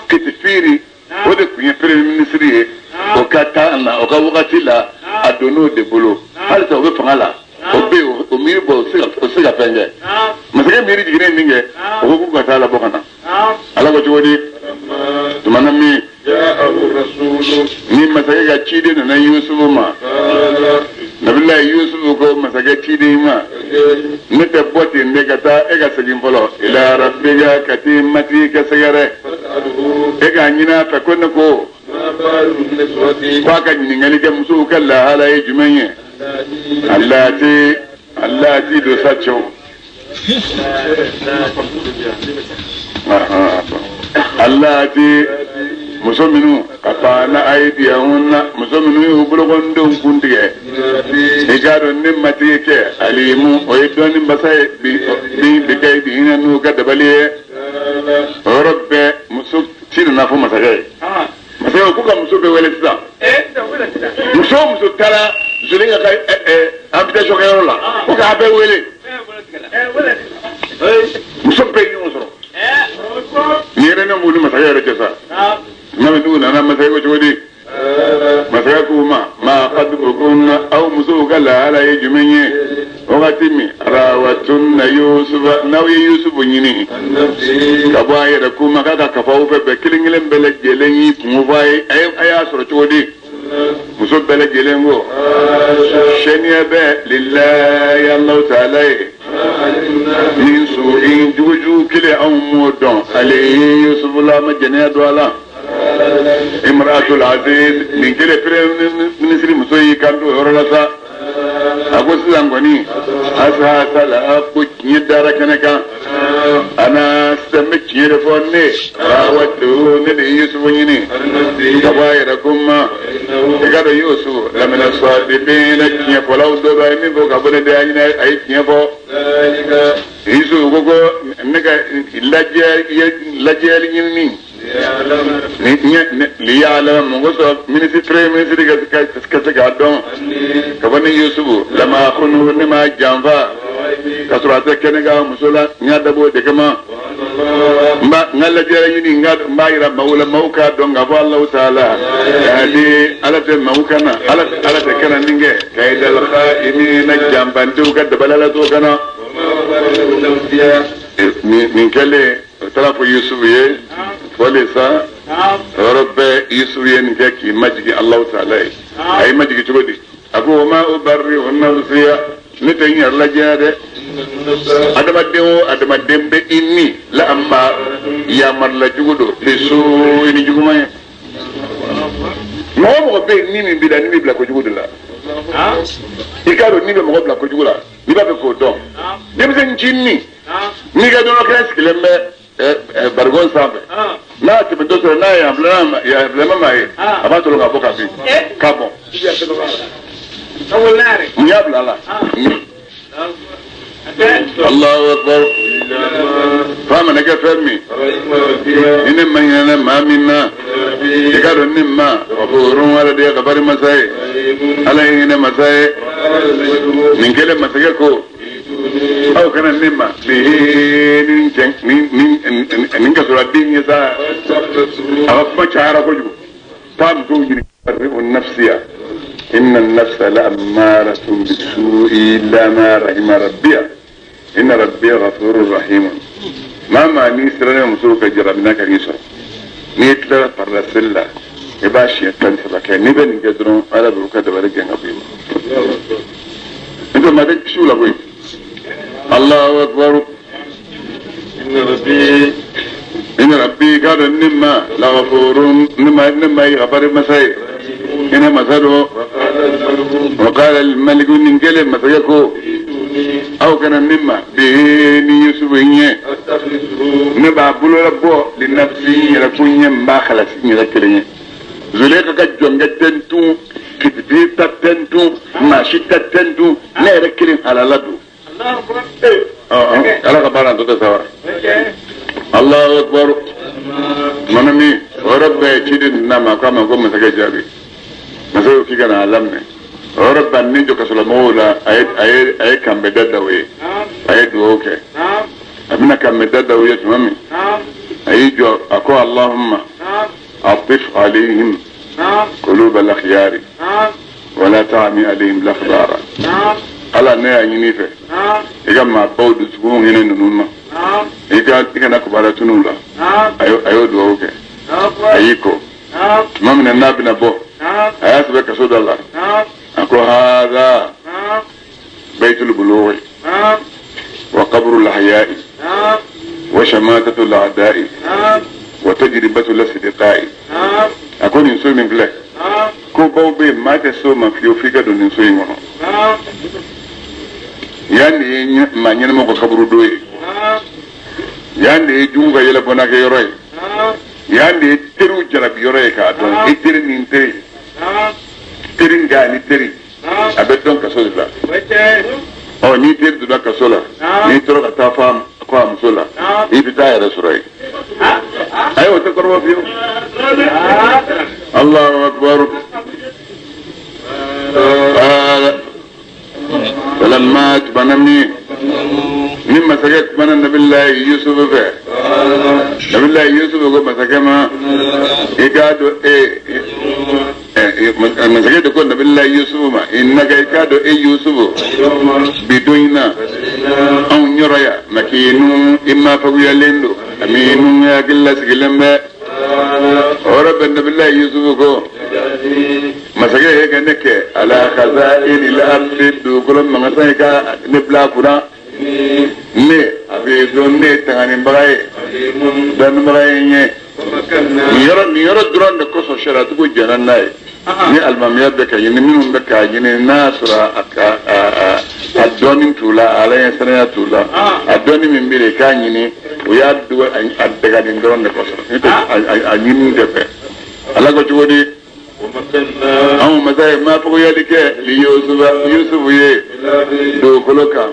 Ketifiri o de tun ye premier ministre ye o ka taa na o ka wagati la a donn'o de bolo halisa o bɛ fanga la o bɛ yen o miiri bɔ o tɛ se ka fɛn kɛ masakɛ miiri jiginnen min kɛ o ko k'u ka taa labɔ ka na ala ko cogo di tuma na min ni masakɛ ka ciden nana Yusufu ma nabilayi Yusufu ko masakɛ ciden ma ne tɛ bɔ ten de ka taa e ka segin fɔlɔ ila rabbika ka t'i matigi ka sɛgɛrɛ e k'a ɲini a fɛ ko ne ko k'a ka ɲininkali kɛ musow ka lahala ye jumɛn ye alati don sa cɛw alati muso minnu ka taa na ayidiyahunna muso minnu y'u bolokɔnidenw kun tigɛ i k'a dɔn ne matigi kɛ alimu o ye dɔnni basa ye bi bi kɛ bi hinɛ n'u ka dabali ye o yɔrɔ bɛɛ muso ci nana fɔ masakɛ ye masakɛ ko ka muso bɛɛ wele sisan muso o muso taara Zulinka ka invitation kɛyɔrɔ la ko k'a bɛɛ wele muso bɛɛ ye ɲɔgɔn sɔrɔ nin yɛrɛ ne b'u ni masakɛ yɛrɛ cɛ sa n'a bɛ n'u nana masakɛ ko cogo di masakɛ k'u ma maa khatbukunna aw musow ka lahala ye jumɛn ye wagati min arawatunna Yusufa n'aw ye Yusufu ɲini ka bɔ a yɛrɛ kun ma k'a ka kafa aw fɛ bɛɛ kelen kelen bɛɛ lajɛlen y'i kungo fɔ a ye a y'a sɔrɔ cogo di muso bɛɛ lajɛlen ko sɛniya bɛ lillahi Alahu taala ye min su'in jugujugu kelen anw m'o dɔn ale ye Yusufu la ma jɛnɛya don a la Imratul Aziz nin kelen premier ministre muso y'i kanto o yɔrɔ la sa a ko sisan kɔni asasala ko tiɲɛ dara kɛnɛ kan ana sisan n bɛ tiɲɛ de fɔ ne rawatu ne de ye Yusufu ɲini ka bɔ a yɛrɛ ko ma i ka dɔn Yusufu lamina sadiqina tiɲɛ fɔlaw dɔ don a ye min fɔ ka bɔ ne de y'a ɲini a ye tiɲɛ fɔ Yusufu ko ko ne ka lajɛyali ɲinini liya'lama mɔgɔ sɔrɔ ministre premier ministre ka se k'a dɔn ka bɔ ni Yusufu lama kunu ne ma janfa ka sɔrɔ a tɛ kɛnɛ kan muso la n y'a dabɔ o de kama n b'a n ka lajɛyali ɲini n b'a yira maaw la maaw k'a dɔn k'a fɔ Alahu taala yahdi ala tɛ maaw kana ala tɛ kana nin kɛ kaidal kha'inina janfantew ka dabali ala t'o kana nin kɛlen o taara fɔ Yusufu ye fɔlen sa o yɔrɔ bɛɛ Yusufu ye nin kɛ k'i majigin Alahu taala ye a y'i majigin cogo di a ko wa ma ubarri'u nafsiya ne tɛ n yɛrɛ lajɛya dɛ adamaden o adamaden bɛ i ni la amma yamarula jugu don bisu i ni juguman ye mɔgɔ o mɔgɔ bɛ yen ni min b'i la ni b'i bila kojugu de la i k'a dɔn ni bɛ mɔgɔ bila kojugu la n'i b'a fɛ k'o dɔn denmisɛnnin ncinin n'i ka nɔnɔ kɛnɛ sigilen bɛ barigon sanfɛ n'a tɛmɛtɔ sɔrɔ n'a ye yan filɛ ma ye a b'a sɔrɔ ka bɔ ka bin ka bɔn mun y'a bila a la Allahu akbar. F'a mana kɛ fɛn min ni ne ma hinɛna maa min na i k'a dɔn ne ma gafurun ala de ye kafari masa ye ala ye hinɛ masa ye nin kɛlen masakɛ ko aw kana ne ma nin nin kasoladen ye sa a ka kuma cayara kojugu taa musow ɲini nafsiya inna nafsa la ammaratun bisu'i illa ma rahima rabbiya inna rabbiya ghafurur rahim maa maa n'i siranna musow ka jarabina ka n'i sɔrɔ n'i tilara farila seli la i b'a siɲɛ 13 kɛ n'i bɛ nin kɛ dɔrɔn ala b'u ka dabali gɛn ka bɔ i ma n tɛ maa tɛ kisi u la koyi Allahu akbar inna rabbi k'a dɔn ne ma laghafurun ne ma ye ghafari masa ye hinɛ masa don wa qala al-maliku nin kɛlen masakɛ ko aw kana ne ma bihi ni Yusufu ye ne b'a bolo labɔ li nafsi n yɛrɛ kun ye n b'a halasi n yɛrɛ kelen ye Zuleka ka jɔnkɛ tɛ n tun kititi ta tɛ n tun maa si ta tɛ n tun ne yɛrɛ kelen halala don ala ka baara tɔ tɛ sa wa Allahu akbar mana min o yɔrɔ bɛɛ ciden nana ma k'a ma ko masakɛ jaabi masakɛ ko k'i ka na a laminɛ o yɔrɔ bɛɛ ni jɔ kasolamɔgɔw la a ye kanbɛda da u ye a ye dugawu kɛ a bɛna kanbɛda da u ye tuma min a y'i jɔ a ko Allahumma atif alayhim quluba al-akhyari wala ta'mi alayhim al-akhbara ala ne y'a ɲini i fɛ i ka maabaw dusukun hinɛ ninnu ma i kana kubara tunu la a y'o dugawu kɛ a y'i ko tuma min na n'a bɛna bɔ a y'a sɛbɛn kaso da la a ko haza baytul bulughi wa qabru al-ahya'i wa shamatatu al-a'da'i wa tajribatu al-asdiqa'i a ko nin so min filɛ ko baw bɛ yen maa tɛ so ma fiyewu f'i ka don nin so in kɔnɔ yan de ye maa ɲɛnamaw ka kaburudo ye yan de ye jugu ka yɛlɛbɔnna kɛ yɔrɔ ye yan de ye teriw jarabi yɔrɔ ye k'a dɔn i teri ni n teri teri nka ni teri a bɛ dɔn kaso de la ɔ n'i teri donna kaso la n'i tora ka taa fɔ ko a muso la i bɛ taa yɛrɛ sɔrɔ yen ayi o tɛ kɔrɔbɔ fiyewu Allahu akbar falamma tumana min ni masakɛ kumana nabilayi Yusufu fɛ nabilayi Yusufu ko masakɛ ma i k'a dɔn e masakɛ de ko nabilayi Yusufu ma innaka i k'a dɔn e Yusufu bi don in na anw yɔrɔ yan makinu i ma faguyalen don aminu hakili lasigilen bɛ o yɔrɔ bɛ nabilayi Yusufu ko masakɛ ye ka ne kɛ ala khaza'inil ardi dugukolo masa ye ka ne bila a kunna ne a bɛ dɔn ne ye tanganibaga ye dɔnnibaga ye n ye nin yɔrɔ dɔrɔn de kosɔn sariyatigiw jɛnna n'a ye ni alimamiya bɛ ka ɲini minnu bɛ k'a ɲini n'a sɔrɔ a ka a dɔnni t'u la ala ɲɛ siranya t'u la a dɔnni min bɛ yen k'a ɲini u y'a dogo a daga nin dɔrɔn de kosɔn n'o tɛ a ɲini tɛ fɛ ala ko cogo di anw masa ye mafuguyali kɛ li Yusufu ye dugukolo kan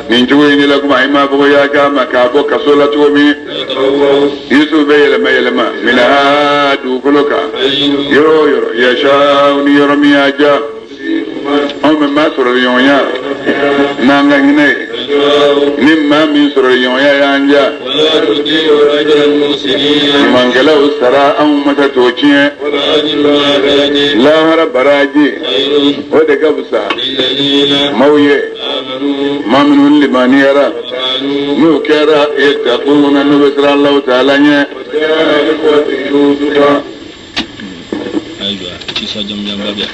nin cogo in de la kuma a ye mafuguya k'a ma k'a bɔ kaso la cogo min Yusufu bɛ yɛlɛma yɛlɛma minha dugukolo kan yɔrɔ o yɔrɔ yasa ni yɔrɔ min y'a diya anw bɛ maa sɔrɔ ɲɔgɔnya n'an ka hinɛ ye ni maa min sɔrɔ ɲɔgɔnya y'an diya ɲumankɛlaw sara anw masa t'o tiɲɛ lahara baraji o de ka fisa maaw ye maa minnu limaniyara n'u kɛra yattaquna n'u bɛ siran Alahu taala ɲɛ. Ayiwa sisan jamujanba bɛ yan.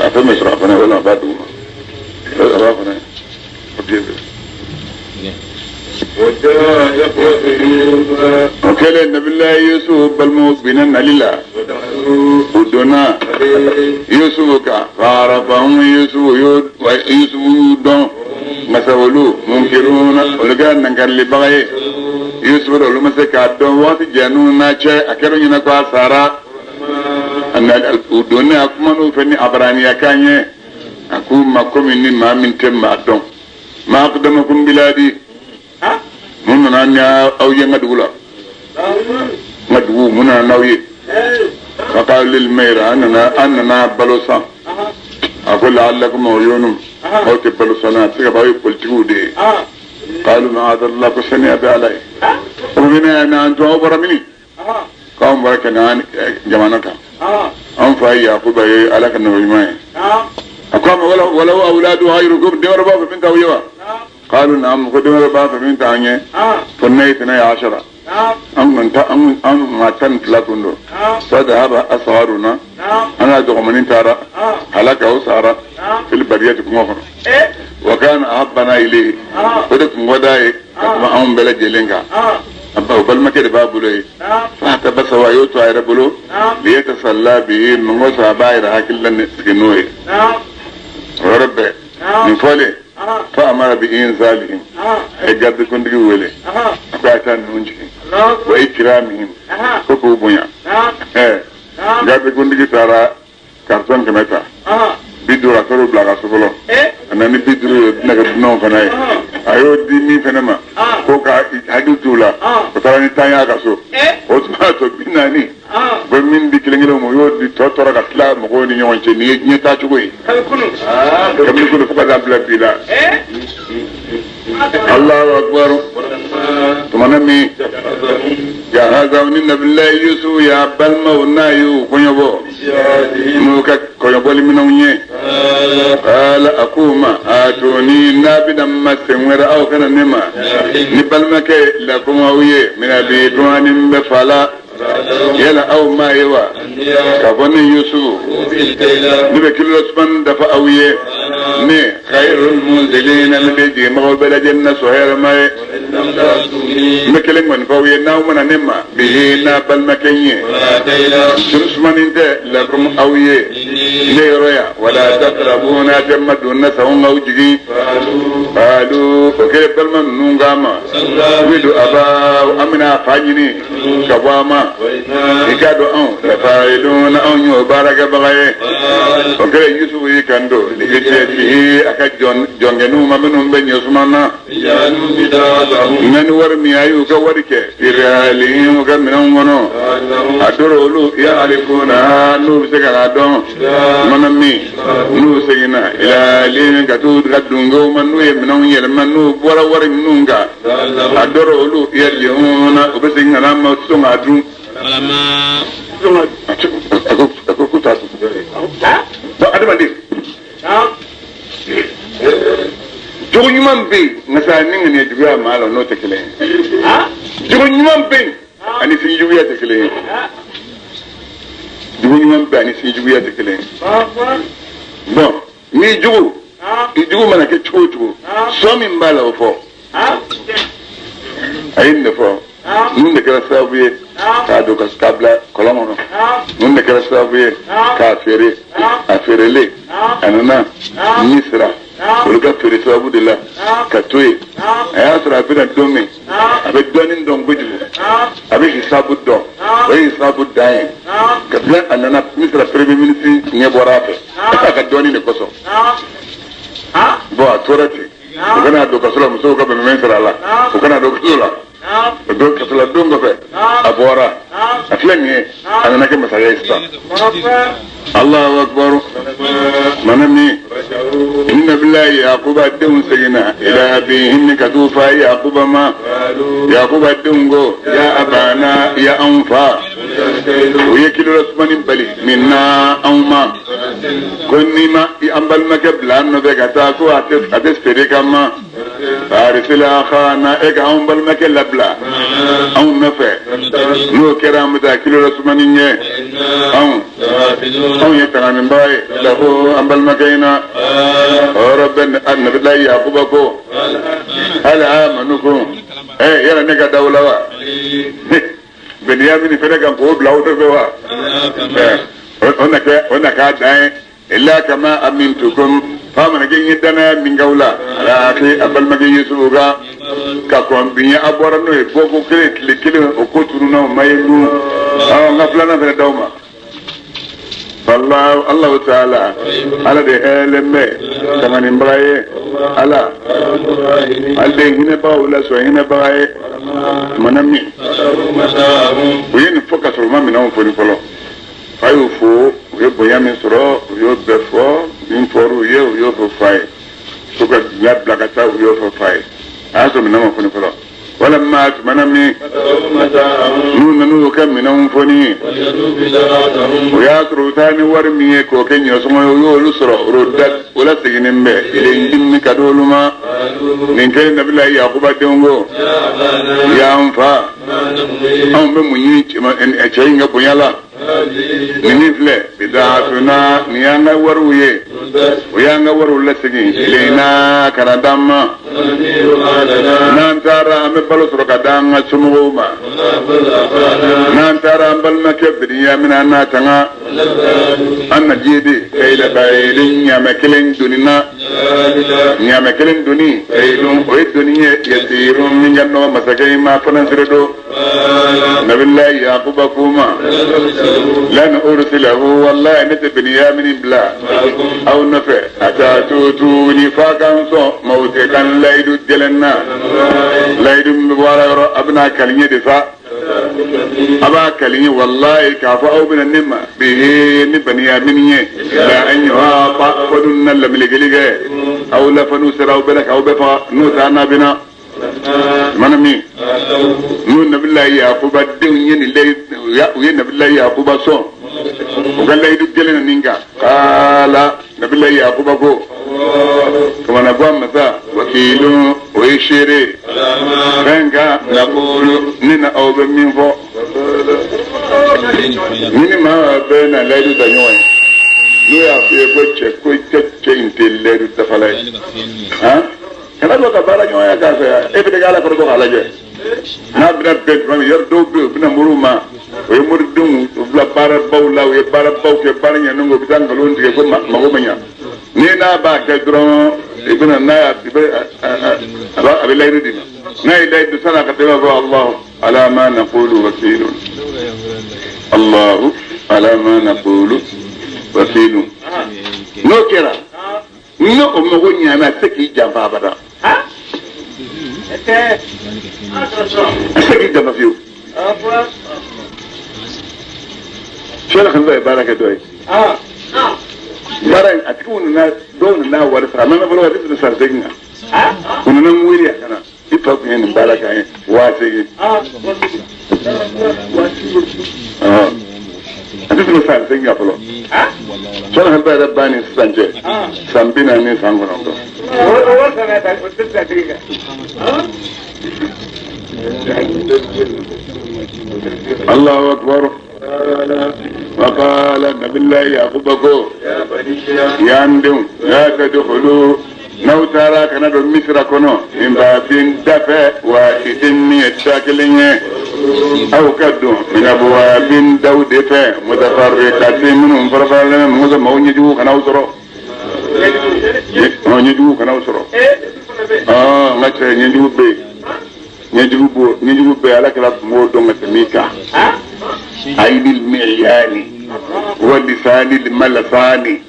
A fɛn bɛ sɔrɔ a fana walima a b'a duguma a b'a fana papiye bɛ. O kɛlen nabilayi Yusufu balimaw binna nali la u donna Yusufu kan fa'arafahum Yusufu y'u dɔn masa olu munkiruna olu kɛra nankarilibaga ye Yusufu de olu ma se k'a dɔn waati jannu n'a cɛ a kɛra ɲɛna ko a sara. U donnen a kuman'u fɛ ni abaraniya kan ye a k'u ma komi ni maa min tɛ maa dɔn ma aqdamakum biladi mun nana ni aw ye n ka dugu la n ka dugu mun nana n'aw ye faqalu lil mayra an nana balo san a ko la'allakum uyunum aw tɛ balo san na a tɛ se ka fɔ aw ye politigiw de ye qalu ma'adallah ko saniya bɛ ala ye o bɛna n'an to aw bɔra mini k'anw bɔra ka na jamana kan anw fa ye Yakuba ye ala ka nabi ɲuman ye a ko a ma walaw awladu ghayrukum den wɛrɛ b'a fɛ min t'aw ye wa qalu na'am ko den wɛrɛ b'a fɛ min t'an ye kunna ithnay ashara an kun an maa 12 kun don fadhahaba asgharuna an ka dɔgɔmanin taara halaka o sara fil bariyati kungo kɔnɔ wa kana ahabbana ilayhi o de kun ka d'a ye ka tɛmɛ anw bɛɛ lajɛlen kan o balimakɛ de b'a bolo ye fahtabasa a y'o to a yɛrɛ bolo liyatasalla bihi mun kosɔn a b'a yɛrɛ hakili la sigi n'o ye o yɔrɔ bɛɛ nin fɔlen fa amara bi inzalihim a ye garde kuntigi wele a ko a ye taa ninnu jigin wa ikramihim ko k'u bonya garde kuntigi taara carton 100 ta 50 a taar'o bila a ka so fɔlɔ a nana ni 50 ye bɛna kɛ dunanw fana ye a y'o di min fana ma ko ka hakili t'u la o taara ni 10 ye a ka so o tun b'a to 40 u bɛ min di kelen kelen ma o y'o di tɔ tora ka tila mɔgɔw ni ɲɔgɔn cɛ nin ye diɲɛ taacogo ye kabini kunu fo ka taa bila bi la Allahu akbar tumana min jahazaw ni nabilayi Yusufu y'a balimaw n'a y'u kɔɲɔbɔ n'u ka kɔɲɔbɔli minɛnw ye qala a k'u ma atuni n'a bɛna ma sen wɛrɛ aw kana ne ma ni balimakɛ lakum aw ye min abikum ani n bɛ fa la yala aw m'a ye wa k'a fɔ ne Yusufu ne bɛ kilo sumani dafa aw ye ne khayrul munzilina ne bɛ jiginbagaw bɛɛ lajɛlen na sɔn hɛrɛma ye n bɛ kelen kɔni fɔ aw ye n'aw mana ne ma bihi n'a balimakɛ ye kilo sumani tɛ lakum aw ye ne yɔrɔ yan wala taqrabuna tɛ ma don na sanw k'aw jigin qalu o kɛlen balima ninnu k'a ma widu aba an bɛna a fa ɲini ka bɔ a ma i k'a dɔn anw lafa'iluna anw y'o baarakɛbaga ye o kɛlen Yusufu y'i kanto lifitiyatihi a ka jɔnkɛninw ma minnu bɛ ɲɔ na nka ni wari min a y'u ka wari kɛ firihalihim u ka minɛnw kɔnɔ a dɔrɔ olu ya'rifuna n'u bɛ se ka n'a dɔn mana min n'u seginna ila ahlihim ka t'u ka dungew ma n'u ye minɛnw yɛlɛma n'u bɔra wari minnu kan a dɔrɔ olu yarji'una u bɛ segin ka n'a ma sɔn k'a dun a ko k'u t'a dun bon adamaden jogo ɲuman bɛ yen nka sa ni ŋaniya juguya maa la n'o tɛ kelen ye jogo ɲuman bɛ yen ani sin juguya tɛ kelen ye jogo ɲuman bɛ yen ani sin juguya tɛ kelen ye bon n'i jugu i jugu mana kɛ cogo o cogo sɔn min b'a la o fɔ a ye nin de fɔ ninnu de kɛra sababu ye k'a don k'a bila kɔlɔn kɔnɔ ninnu de kɛra sababu ye k'a feere a feerelen a nana Misira olu ka feere sababu de la ka to yen a y'a sɔrɔ a bɛna don min a bɛ dɔɔnin dɔn kojugu a bɛ hisabu dɔn o ye hisabu dan ye ka tila a nana Misira premier ministre ɲɛ bɔra a fɛ a ka dɔɔnin de kosɔn bon a tora ten u kana don kaso la musow ka bɛnbɛn sara a la u kana don kaso la o don kaso la don kɔfɛ a bɔra a filɛ nin ye a nana kɛ masakɛ ye sisan Allahu akbar mana min ni nabilayi Yakuba denw seginna ila abihim ka t'u fa Yakuba ma Yakuba denw ko ya abana ya anw fa u ye kilo la sumani bali min na anw ma ko n'i ma an balimakɛ bila an nɔfɛ ka taa ko a tɛ feere ka ma arsila akhana e ka anw balimakɛ labila anw nɔfɛ n'o kɛra an bɛ taa kilo la sumani ɲɛ anw ye tanganinbaga ye lahu an balimakɛ in na o yɔrɔ bɛɛ nabilayi Yakuba ko hal amanukum yala ne ka d'aw la wa Beniyamini fɛnɛ kan k'o bila aw nɔfɛ wa o na k'a dan ye illa kama amintukum fa mana kɛ n ye danaya min k'aw la ala akhi a balimakɛ Yusufu kan ka kɔn bi ɲɛ a bɔra n'o ye bɔko kelen tile kelen o ko tununna o ma ye dun awɔ n ka filanan fɛnɛ d'aw ma. Allah ta'ala ala de hɛrɛlen bɛ tanganinbaga ye ala ale de hinɛbagaw la sɔn hinɛbaga ye tumana min u ye nin fɔ ka sɔrɔ u ma minɛnw foni fɔlɔ. Fa y'o fo, u ye bonya min sɔrɔ u y'o bɛɛ fɔ, min fɔr'u ye u y'o fɔ fa ye, ko ka dunya bila ka taa u y'o fɔ fa ye. A y'a sɔrɔ minɛn ma foni fɔlɔ. Walama tumana min n'u nan'u ka minɛnw foni, o y'a sɔrɔ u taa ni wari min ye k'o kɛ ɲɔsɔngɔ ye, u y'olu sɔrɔ o la seginnen bɛ ilayhim ka d'olu ma. Nin kɛlen nabila Yakuba denw ko y'an fa, anw bɛ mun ɲini cɛ in ka bonya la? Nin min filɛ bidaatuna, nin y'an ka wariw ye, o y'an ka wariw lasegin ilayna ka na d'an ma. N'an taara an bɛ balo sɔrɔ ka d'an ka somɔgɔw ma. N'an taara an balimakɛ Biniyamina an n'a tanga an na diɲɛ de kayila bayirin ɲaamɛ kelen doni na, ɲaamɛ kelen doni kayilun o ye doni ye yasirun min ka nɔgɔ masakɛ in ma fana sere don. Nabilayi Yakuba k'u ma lan ursilahu wallahi ne tɛ Biniyamini bila aw nɔfɛ a taa tutuni fa kan sɔn mawte kan layidu gɛlɛn na, layidu min bɛ bɔ ala yɔrɔ a bɛna kali n ye de sa, a b'a kali n ye wallahi k'a fɔ aw bɛna ne ma bihi ni Biniyamini ye la an yuhata fo dun na lamilikili kɛ aw la fo n'u sera aw bɛɛ la k'aw bɛɛ faga n'u taa n'a bɛna. Mana min n'u nabilayi Yakuba denw ye nin layidu, u ye nabilayi Yakuba sɔn u ka layidu gɛlɛn na nin kan. Kaala nabilayi Yakuba ko kamanagan masa wakilun o ye seere fɛn kan nakulu ne na aw bɛ min fɔ. Ni ni maa bɛɛ na layidu ta ɲɔgɔn ye, n'o y'a f'i ye ko cɛ ko cɛ in tɛ layidu dafala ye, han kana bɔ ka baara ɲɔgɔnya k'a fɛ, e bɛ k'ala kɔrɔbɔ k'a lajɛ n'a bɛna bɛn tuma min. Yɔrɔ dɔw bɛ yen u bɛna moriw ma, o ye moridenw u bila baarabaw la, u ye baarabaw kɛ baara ɲɛnen kɔ, u bɛ taa nkalon tigɛ ko mago ma ɲa. Ni n'a b'a kɛ dɔrɔn i bɛna n'a y'a i bɛ a bɛ layidu d'i ma, n'a ye layidu san'a ka tɛmɛ fɔ Allahu ala ma naqulu wakilun, Allahu ala ma naqulu wakilun. N'o kɛra n'o o mago ɲana a tɛ se k'i janfa abada, a tɛ se k'i janfa fiyewu. Sɛlɛ kan ye baara kɛ dɔ ye, baara in a tigiw nana, dɔw nana wari sara, a mɛna fɔlɔ a tɛ tɛmɛ san 8 kan, u nana n wele a ka na i fa tun ye nin baara kɛ an ye 8000, a tɛ tɛmɛ san 8 kan fɔlɔ. Sɛlɛ kan yɛrɛ ban ni sisan cɛ san 40 san 9. Allahu akbar. Wa qala nabillahi Yakuba ko y'an denw la tadkhulu n'aw taara kana don Misira kɔnɔ min babin dafɛ wahidin min ye da kelen ye, aw ka don min abwabin daw de fɛ mutafarriqatin minnu farafaralen bɛ mɔgɔ maaw ɲɛjugu kana aw sɔrɔ, ɲɛjugu kana aw sɔrɔ. N ka cɛ ɲɛjugu bɛ yen, ɲɛjugu bɛ yen, ala kɛra tun b'o dɔn ka tɛmɛ i kan. Ayinil mi'yani wa lisanil malasani.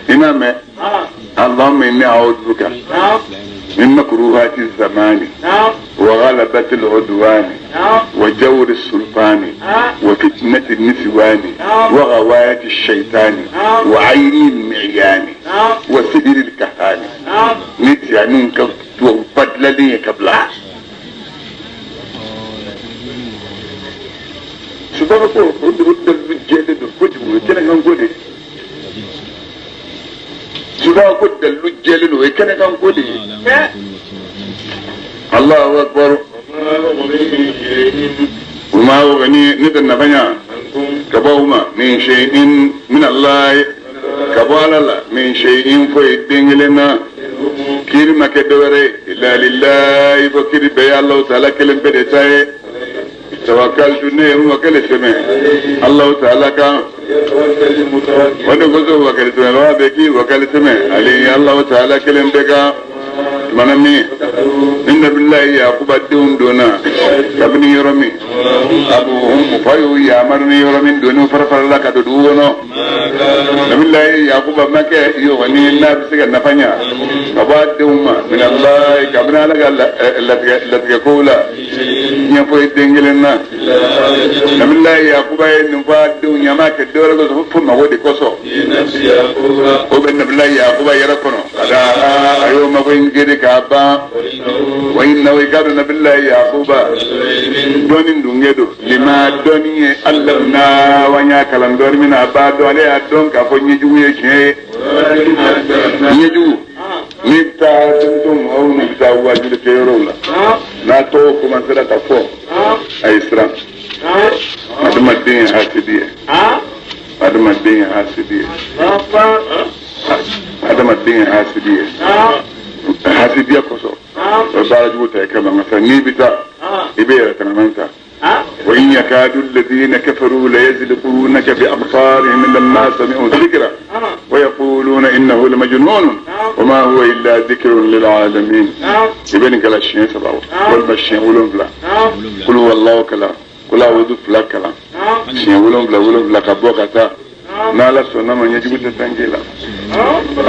I m'a mɛn? Allahumma inni a'udhu bika min makruhati zamani wa ghalabati al-udwani wa jawri sultani wa fitnati niswani wa ghawayati shaitani wa ayni al-mi'yani wa sihri al-kahani. Ni tiyaninw ka tubabu ba dilanlen ye ka bila. Subaka ko o dalilu jɛlen don kojugu, o ye kɛnɛkan ko de ye. Subaka ko dalilu jɛlen don, o ye kɛnɛkan ko de ye. Allahu akbar. U ma ni ne tɛ nafa ɲa ka bɔ u ma min shay'in min Allah ka bɔ ala la min shay'in foyi den kelen na. Kiri ma kɛ dɔwɛrɛ ye illa lillahi fo kiri bɛɛ ye Alahu taala kelen pe de ta ye. Tawakkaltu ne ye wakali sɛmɛ Alahu taala kan. O de kosɔn wakali sɛmɛbaga bɛ k'i wakali sɛmɛ ale ye Alahu taala kelen pe kan. Tumana min ni nabilayi Yakuba denw donna kabini yɔrɔ min, abuhum fa y'u yamaru ni yɔrɔ min donni fara farala ka don dugu kɔnɔ, nabilayi Yakuba ma kɛ yɔgɔni n'a bɛ se ka nafa ɲa ka bɔ a denw ma minallahi kabini Ala ka latigɛ kow la ɲɛfɔ ye den kelen na. Nabilayi Yakuba ye nin fɔ a denw ɲɛ, a m'a kɛ dɔwɛrɛ kosɔn fo mago de kosɔn. O bɛ nabilayi Yakuba yɛrɛ kɔnɔ ka da a y'o mago in gere k'a ban. Wa innahu i k'a dɔn nabilayi Yakuba dɔnni dunge don, lima dɔnni ye allamna wa n y'a kalan dɔɔni min na, a b'a dɔn, ale y'a dɔn k'a fɔ ɲɛjugu ye tiɲɛ ye. Ɲɛjugu n'i bɛ taa denmisɛnw maaw n'u bɛ taa waajuli kɛyɔrɔw la, n'a tɔgɔ commencera ka fɔ, a ye siran. Adamaden ye hasidi ye, adamaden ye hasidi ye, adamaden ye hasidi ye. Hasidiya kosɔn o ye baara jugu ta i kama, nka n'i bɛ taa i bɛ yɛrɛ tanganan ta. وإن يكاد الذين كفروا ليزلقونك بأبصارهم لما سمعوا الذكر ويقولون إنه لمجنون وما هو إلا ذكر للعالمين. يبين كلا شيء سبعة والمشي ولون قل هو الله كلا قل أعوذ فلا كلا شيء ولون ولون فلا كبوكتا نالا سنة من يجب تتنجيلا.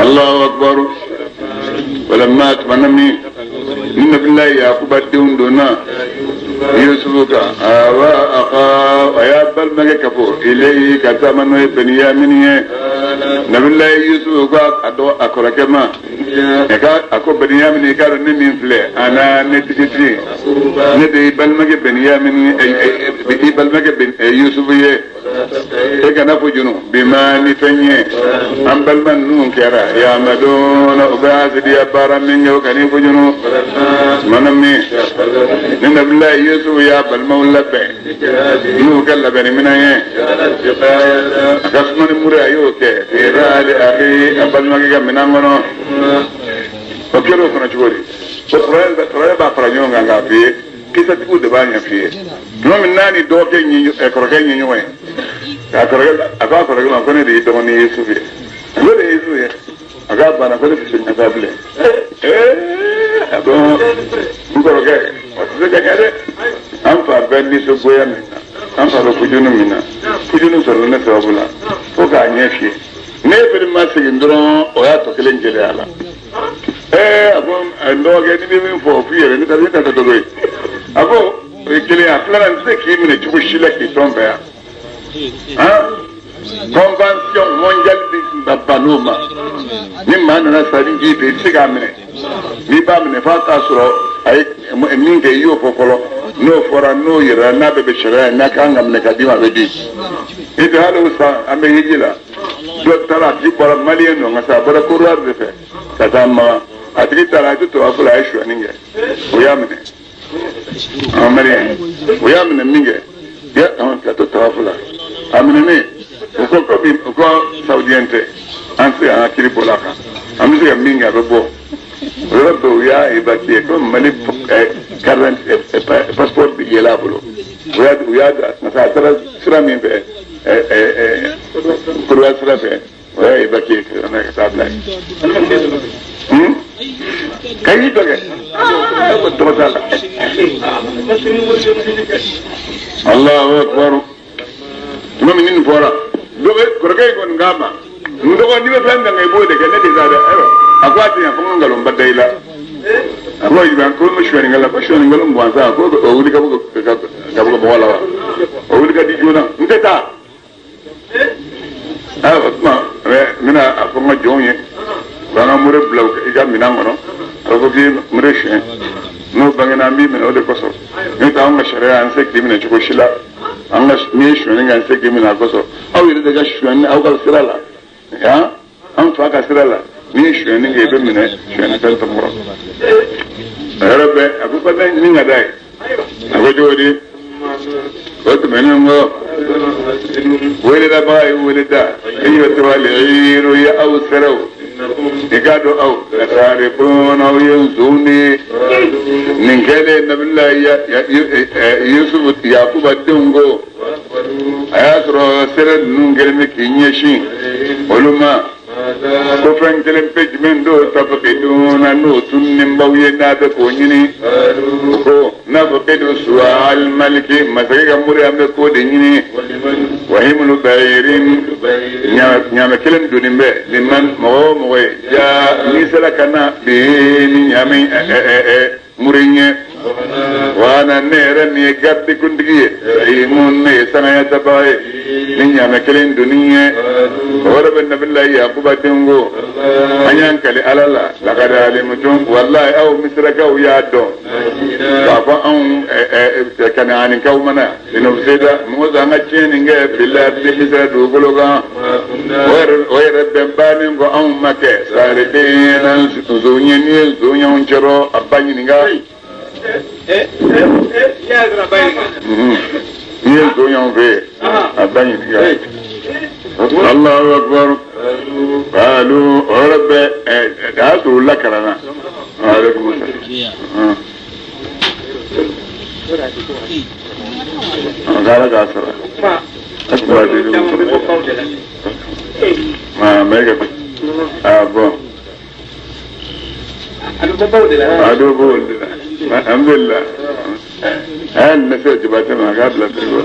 الله أكبر. ولما أتمنى من بالله يعقوب الدون دونا يوسف أوا أخا يا بل ما كفو إليه كتمنى بنيامين. نبي الله يوسف أدو أكركما أكو بنيامين كانوا نمين فلي أنا نتجتري ندي بل ما بنيامين بل ما يوسف يه إيه نفجنو بما نفنيه أم بل من نون كرا يا مدون أباز دي أبارا من يو كني فجنو منمي نبي الله يوسف يا بل مولى بي نو كلا بني من أيه كسمني مرا يوكي في رأي أخي أبل ما كي من أمانو وكيلو كنا شوري وقرأ قرأ بافرانيون عن في kisa tigiw de b'a ɲɛf'i ye. Tuma min n'a ni dɔgɔkɛ ɲɛ kɔrɔkɛ ɲɛ ɲɔgɔn ye, a k'a kɔrɔkɛ ma ko ne de y'i dɔgɔnin Yusufu ye, ko de ye Yusufu ye, a k'a banna ko ne tɛ segin ka taa bilen. A ko n kɔrɔkɛ o tɛ se ka ɲɛ dɛ, an fa bɛ nisɔngoya min na, an fa bɛ fujunu min na, fujunu sɔrɔla ne sababu la, fo k'a ɲɛ f'i ye. Ne fɛnɛ ma segin dɔrɔn o y'a tɔ kelen gɛlɛya la. A ko n dɔgɔkɛ ni bɛ min fɔ o f'i yɛrɛ ne ta ne ta tɛ dogo ye. A ko o ye kelen ye, a filanan n tɛ se k'i minɛ cogo si la k'i tɔn fɛ yan. Convention mondiale bɛ ban n'o ma. Ni maa nana sa ni ji fɛ i tɛ se k'a minɛ. N'i b'a minɛ f'a k'a sɔrɔ a ye min kɛ i y'o fɔ fɔlɔ. N'o fɔra n'o yɛrɛ n'a bɛɛ bɛ sariya ye n'a kan ka minɛ ka d'i ma a bɛ di. I tɛ hali o san an bɛ hiji la. Dɔ taara a tigi bɔra maliyɛn don nka sa a bɔra Kɔdiwari de fɛ ka taa Makan. A tigi taara a tɛ tubabu la a ye sonyani kɛ o y'a minɛ. Maliyɛn o y'a minɛ min kɛ ka to tawafu la a minɛnen o ko komi o ko sawudiyɛn tɛ an tɛ se k'an ka kiiri bɔ a kan an bɛ se ka min kɛ a bɛ bɔ o yɔrɔ bɛɛ u y'a évacuer komi Mali carte passeport bɛ yɛlɛ a bolo u y'a parce que a taara sira min fɛ Kɔdiwari sira fɛ o y'a évacuer ka taa bila yen. Ka y'i dɔ kɛ ko tɔgɔ t'a la. Allahu akbar. Tuma min nin fɔra kɔrɔkɛ in kɔni k'a ma n dɔgɔ n'i bɛ fɛn min kan i b'o de kɛ ne tɛ sa dɛ. Ayiwa a ko a tɛ ɲɛ fo n ka nkalonba da i la. A ko Ibrahim ko n bɛ sonyani kɛ la ko sonyani nkalon gansan ko o wuli ka bɔ ka bɔ mɔgɔ la wa o wuli ka di joona n tɛ taa. Ayiwa o tuma n bɛna a fɔ n ka jɔnw ye u b'an ka mure bila i ka minɛn kɔnɔ a bɛ fɔ k'i mure suɲɛ n'o bangena an b'i minɛ o de kosɔn n'o tɛ anw ka sariya an tɛ se k'i minɛ cogo si la an ka n'i ye sonyani kɛ an tɛ se k'i minɛ a kosɔn aw yɛrɛ de ka sonyani aw ka sira la yan an fa ka sira la n'i ye sonyani kɛ i bɛ minɛ sonyani fɛn tɔmɔrɔ a yɛrɛ bɛ a ko ko min ka d'a ye a ko cogo di o tɛmɛnen kɔ weledabaga ye wele da e yɛrɛ tɔgɔ le ye aw sɛrɛw i k'a dɔn aw lasarikun aw ye nson de ye nin kɛlen nabila Yusufu Yakuba denw ko a y'a sɔrɔ sɛrɛ ninnu kɛlen bɛ k'i ɲɛsin olu ma. Ko fɛn kelen pe jumɛn don tafakiduna n'o tununnen b'aw ye n'a bɛ k'o ɲini ko n'a fɔ e don suwal maliki masakɛ ka mori an bɛ k'o de ɲini wahimulu bayirin ɲaamɛ kelen donnen bɛ liman mɔgɔ o mɔgɔ ye jaa n'i sera ka na bi ni ɲaamɛ mori ɲɛ wana ne yɛrɛ min ye garidi kuntigi ye sayimun ne ye sangaya tabaga ye ni ɲaamɛ kelen donni ye o yɔrɔ bɛ nabila yakuba den ko an y'an kali ala la lakad alimtum walahi aw misirakaw y'a dɔn k'a fɔ anw kanaanikaw mana linufsida mɔgɔ an ka tiɲɛ nin kɛ fil ardi misira dugukolo kan o yɛrɛ bɛn bannen kɔ anw ma kɛ sarikina nson ye n'i ye nson y'anw cɛrɔ a ba ɲininka n'i ye nson y'anw fɛ yen a ba ɲininka Allahu akbar qalu o yɔrɔ bɛɛ a y'a sɔrɔ u lakalanna aleykum salaam k'ala k'a sara ah bon a dɔ b'o de la alhamdulilah a y'a lase jabatɛ ma a k'a bila firigo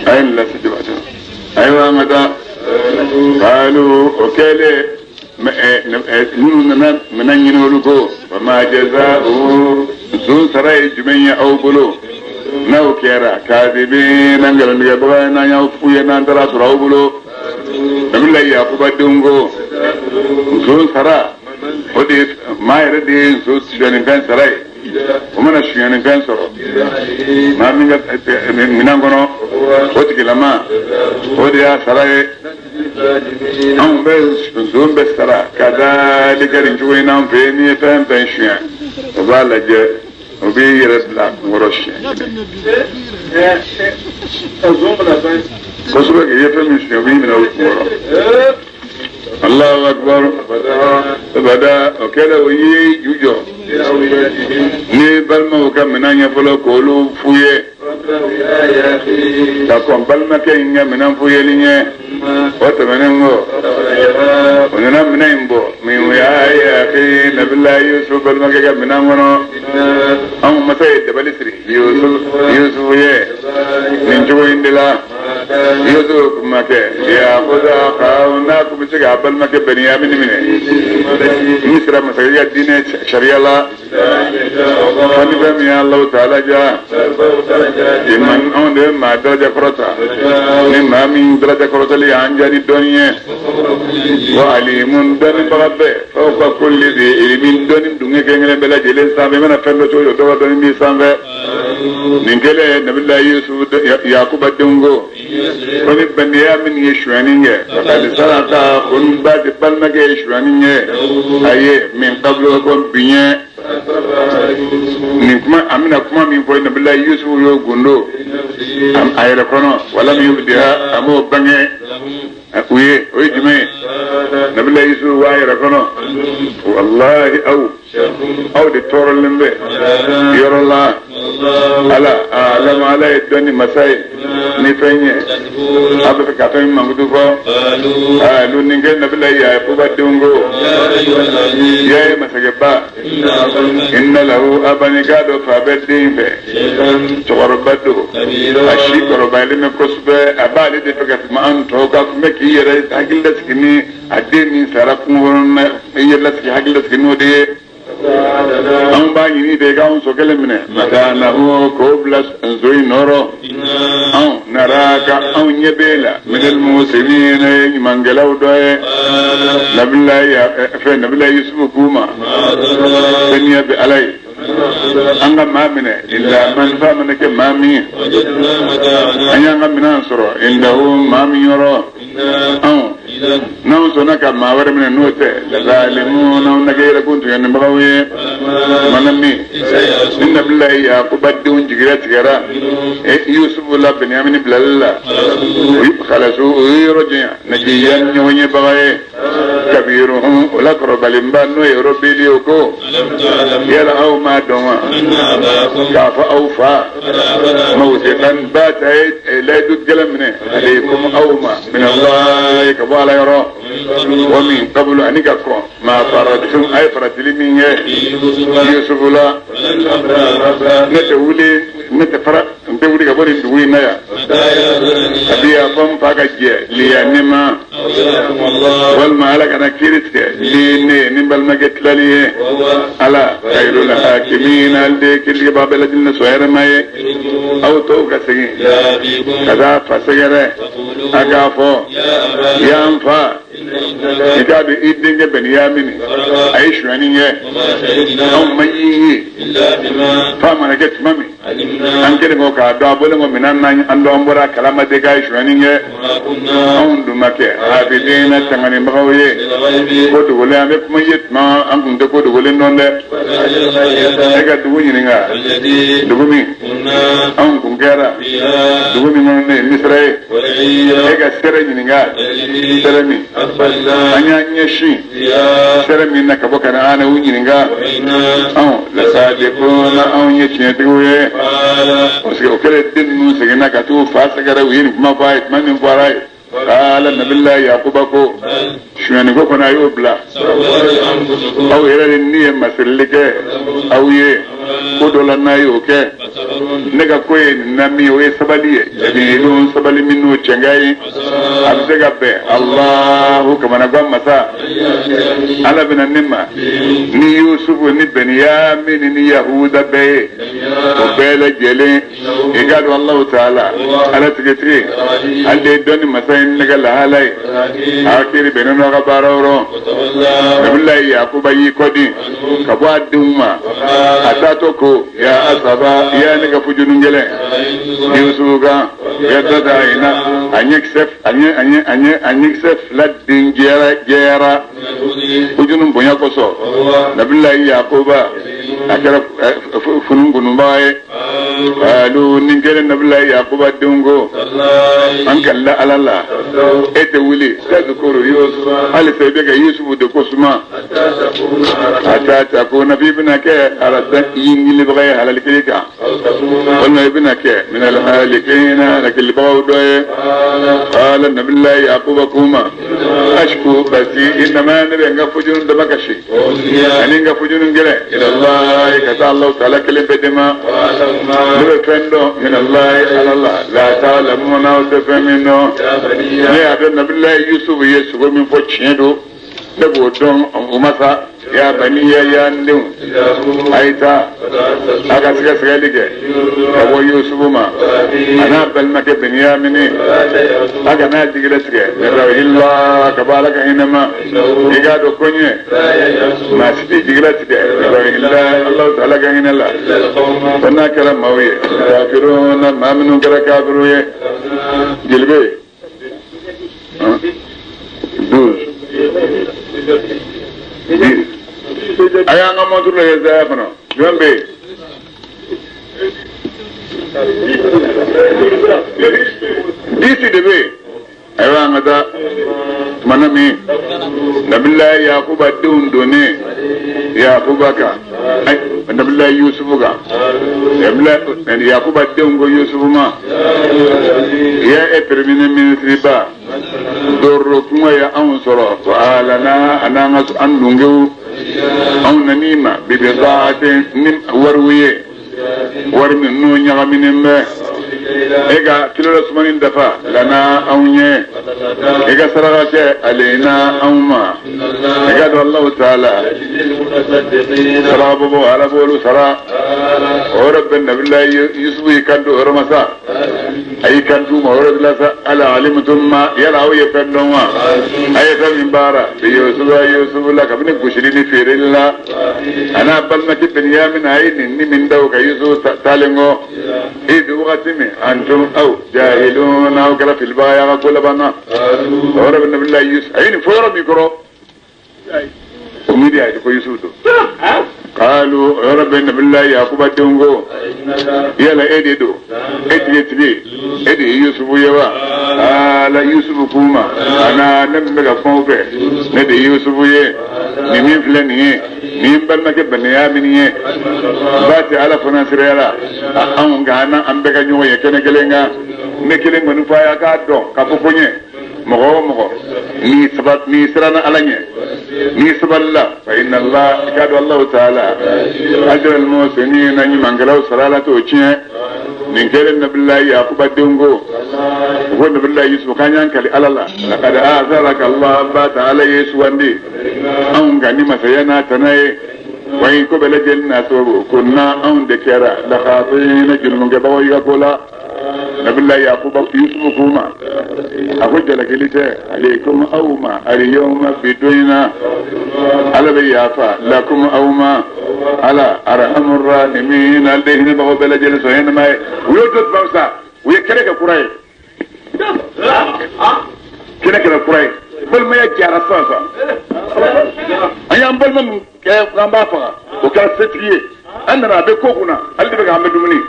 a ye nin lase jabatɛ ma ayiwa an ka taa kaalu o kɛlen minnu nana minɛn ɲini olu ko fama jaza'uhu nson sara ye jumɛn ye aw bolo n'aw kɛra kaadibina nkalontigɛbaga ye n'an y'aw f'u ye n'an taara sɔrɔ aw bolo nabila yakuba denw ko nson sara o de ye maa yɛrɛ de ye nson sonyɛnifɛn sara ye o mana sonyɛnifɛn sɔrɔ maa min ka minɛn kɔnɔ o tigilama o de y'a sara ye anw bɛ nson bɛ sara kadalika nin cogo in n'an fɛ yen n'i ye fɛn fɛn suɲɛ o b'a lajɛ o b'i yɛrɛ bila a kunkɔrɔ siɲɛ kelen kosɛbɛ k'i ye fɛn min suɲɛ o b'i minɛ o kunkɔrɔ Allahu akbar bada o kɛlen o y'i ju jɔ ni balimaw ka minɛn ye fɔlɔ k'olu f'u ye ka kɔn balimakɛ in ka minɛn f'u yeli ɲɛ o tɛmɛnen kɔ o nana minɛn in bɔ min wi'a'i akhi nabila yusuf balimakɛ ka minɛn kɔnɔ anw masa ye dabali siri yusuf ye nin cogo in de la yusuf kun ma kɛ liyakuza akahu n'a kun bɛ se k'a balimakɛ bɛniyamini minɛ misira masakɛ ka diinɛ sariya la fo ni fɛn min y'Alahu taala diya iman anw de bɛ maa daraja kɔrɔta ni maa min daraja kɔrɔtali y'an diya ni dɔnni ye wa alimun dɔnnibaga bɛɛ fawqa kulli zi ilimin dɔnni dunge kelen kelen bɛɛ lajɛlen sanfɛ i mana fɛn dɔ cogo o cogo dɔ ka dɔnni b'i sanfɛ nin kɛlen nabila Yusuf Yakuba denw ko ko ni Bɛniyamini ye sonyani kɛ fakadi saraka ko ni balimakɛ ye sonyani kɛ a ye min kabulu ko bi ɲɛ nin kuma an bɛna kuma min fɔ nabila Yusufu y'o gundo a yɛrɛ kɔnɔ walam yubdiha a m'o bange u ye o ye jumɛn ye nabila Yusufu b'a yɛrɛ kɔnɔ walahi aw aw de tɔɔrɔlen bɛ yɔrɔ la ala alama ala ye dɔnni masa ye ni fɛn ye a bɛ fɛ ka fɛn min mankutu fɔ alu nin kɛ nabila yakuba denw ko ya ye masakɛba inna lahu aban i k'a dɔn fa bɛ den fɛ cɛkɔrɔba don a si kɔrɔbayalen bɛ kosɛbɛ a b'ale de fɛ ka tɛmɛ an tɔw kan tun bɛ k'i yɛrɛ hakili lasigi ni a den min sara kungo kɔnɔ i yɛrɛ lasigi hakili lasigi n'o de ye anw b'a ɲini de k'anw so kelen minɛ makanahu k'o bila nson in nɔrɔ anw naraka anw ɲɛ b'e la minal muhsinina ye ɲumankɛlaw dɔ ye nabila fɛn nabila yusufu k'u ma saniya bɛ ala ye an ka maa minɛ illa man fa mana kɛ maa min ye an y'an ka minɛn sɔrɔ indahu maa min yɔrɔ anw n'anw sɔnna ka maa wɛrɛ minɛ n'o tɛ lazalimun anw na kɛ yɛrɛkun tɔɲɔnibagaw ye mana min ni nabila yakuba denw jigira tigɛra yusufu la benyamini bilali la o ye kalasu o ye yɔrɔ janya najiyan ɲɔgɔn yebaga ye. Kabiruhum o la kɔrɔbalenba n'o ye Robeli o ko yala aw m'a dɔn wa k'a fɔ aw fa mawsiqan ba ta ye layidu gɛlɛn minɛ alaykum aw ma min Allahi ka bɔ Ala yɔrɔ wa min qablu ani ka kɔn ma faratum a ye faratili min kɛ Yusufu la ne tɛ wuli ne tɛ fara n tɛ wuli ka bɔ nin dugu in na yan a bɛ yan fɔ n fa ka jɛ liya ne ma walima Ala kana kiiri tigɛ li ne ni n balimakɛ tilali ye Ala khayrul hakimina ale de ye kiiritigɛbaa bɛɛ lajɛlen sɔn hɛrɛma ye aw tɔw ka segin ka taa fa sɛgɛrɛ a k'a fɔ y'an fa i k'a dɔn i denkɛ Beniyamini a ye sonyani kɛ anw ma y'i ye f'a mana kɛ tuma min an kɛlen kɔ k'a dɔn a bɔlen kɔ minɛn na an dɔn an bɔra a kalama de k'a ye sonyani kɛ anw dun ma kɛ hafidina tanganibagaw ye ko dogolen an bɛ kuma ye tuma an tun tɛ ko dogolen dɔn dɛ e ka dugu ɲininka dugu min anw kun kɛra dugu min kɔnɔ ne ye Misira ye e ka sɛrɛ ɲininka sɛrɛ min an y'an ɲɛsin sɛrɛ min na ka bɔ ka na an y'u ɲininka anw lasadikuna anw ye tiɲɛtigiw ye parce que o kɛlen den ninnu seginna ka t'u fa sɛgɛrɛ u ye nin kuma fɔ a ye kuma min fɔra a ye ala nabilayi Yakuba ko sonyani ko kɔni a y'o bila aw yɛrɛ de ni ye masirili kɛ aw ye ko dɔ la n'a y'o kɛ ne ka ko ye nin na min ye o ye sabali ye jamilun sabali min n'o cɛnka ye a bɛ se ka bɛn Alahu kamanagan masa Ala bɛna ne ma ni Yusufu ni Beniyamini ni Yahuda bɛɛ ye o bɛɛ lajɛlen i k'a dɔn Alahu taala Ala tigitigi ale de ye dɔnni masa ye ne ka lahala ye a kiri bɛnnen don a ka baara yɔrɔ nabilayi Yakuba y'i kɔdi ka bɔ a denw ma a taatɔ ko ya asaba ya ne ka fujunu gɛlɛn Yusufu kan ya dada ina a ɲɛkisɛ a ɲɛ a ɲɛ a ɲɛ a ɲɛkisɛ fila den jɛyara fujunu bonya kosɔn nabilayi Yakuba a kɛra fununkununbaga ye alu nin kɛlen nabilayi Yakuba denw ko an kalila Ala la e tɛ wuli tadukuru Yusuf halisa i bɛ ka Yusufu de ko suma a ta ko nabi bɛna kɛ alasa yingilibaga ye halalikili kan walima i bɛna kɛ minal halikina halakilibagaw dɔ ye qala nabilayi Yakuba k'u ma ashku basi innama ne bɛ n ka fujunu dama kasi ani n ka fujunu gɛlɛn ilallahi ka taa Alahu taala kelen bɛɛ de ma ne bɛ fɛn dɔn minallahi ala la la ta'lamuna aw tɛ fɛn min dɔn ne y'a dɔn nabilayi Yusufu ye sogo min fɔ tiɲɛ don ne b'o dɔn o ma sa ya baniya ya n denw a ye taa a ka sɛgɛsɛgɛli kɛ ka bɔ Yusufu ma a n'a balimakɛ Beniyamini a kana jigilatigɛ illa ka bɔ Ala ka hinɛ ma i k'a dɔn ko ɲɛ maa si tɛ jigilatigɛ illa Alahu taala ka hinɛ la fo n'a kɛra maaw ye kafiruna maa minnu kɛra kafiru ye jeli bɛ yen 12 10 a y'an ka montre lajɛ zaya kɔnɔ jumɛn bɛ yen 10 de bɛ yen ayiwa an ka taa tuma na min nabilayi Yakuba denw donnen Yakuba kan nabilayi Yusufu kan nabilayi Yakuba denw ko Yusufu ma ya e premier ministre ba doro kuma ya anw sɔrɔ ko alana a n'an ka an dungew anw nan'i ma bibidaatin ni wariw ye wari min n'o ɲagaminen bɛ e ka kilo la sumani dafa lana anw ye e ka saraka kɛ alena anw ma e ka dɔn Alahu taala saraka bɔbɔ Ala b'olu sara o yɔrɔ bɛɛ nabilayi Yusufu y'i kanto o yɔrɔ ma sa a y'i kanto u ma o yɔrɔ la sa ala alimtum ma yala aw ye fɛn dɔn wa a ye fɛn min baara bi Yusufu Yusufu la kabini gosili ni feereli la a n'a balimakɛ Beniyamina a ye nin ni min da o kan Yusufu taalen kɔ e wagati min antum aw jahiluna aw kɛra filibaga y'aw ka ko laban na o yɔrɔ bɛ nabilayi Yusufu a ye nin fɔ yɔrɔ min kɔrɔ o miiri a ye ko Yusufu don. Kalu o yɔrɔ bɛɛ Nabilayi Yakuba denw ko yala e de don e tigi tigi e de ye Yusufu ye wa? Ala Yusufu k'u ma ana ne min bɛ ka kuma aw fɛ ne de ye Yusufu ye nin min filɛ nin ye nin ye n balimakɛ Bɛnɛyamini ye ba tɛ Ala fana siraya la anw nka an an bɛɛ ka ɲɔgɔn ye kɛnɛ kelen kan n bɛ kelen kɔni fɔ a y'a k'a dɔn k'a fɔ ko n ye mɔgɔ o mɔgɔ n'i saba n'i siranna ala ɲɛ n'i sabalila fa inna allah i k'a dɔn alahu taala ajral muhsinina ɲumankɛlaw sara ala t'o tiɲɛ nin kɛlen nabilayi yakuba denw ko u ko nabilayi yusufu k'an y'an kali ala la lakad asaraka allah ba ta ala y'e sugandi anw kan ni masaya n'a tana ye wa in ko bɛɛ lajɛlen n'a sababu kunna anw de kɛra lakhatina jurumukɛbagaw i ka ko la nabila yakuba yusufu k'u ma a ko jalakili tɛ aleikum aw ma aliyawma bi don in na ala bɛ yafa lakum aw ma ala arhamur rahimin ale de hinɛbagaw bɛɛ lajɛlen sɔn hinɛma ye u y'o don tuma sa u ye kɛnɛ kɛ kura ye kɛnɛ kɛra kura ye balimaya jara sisan sa an y'an balima min kɛ k'an b'a faga o kɛra setigi ye an nana a bɛ ko kunna ale de bɛ k'an bɛ dumuni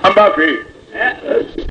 an b'a fɛ yen.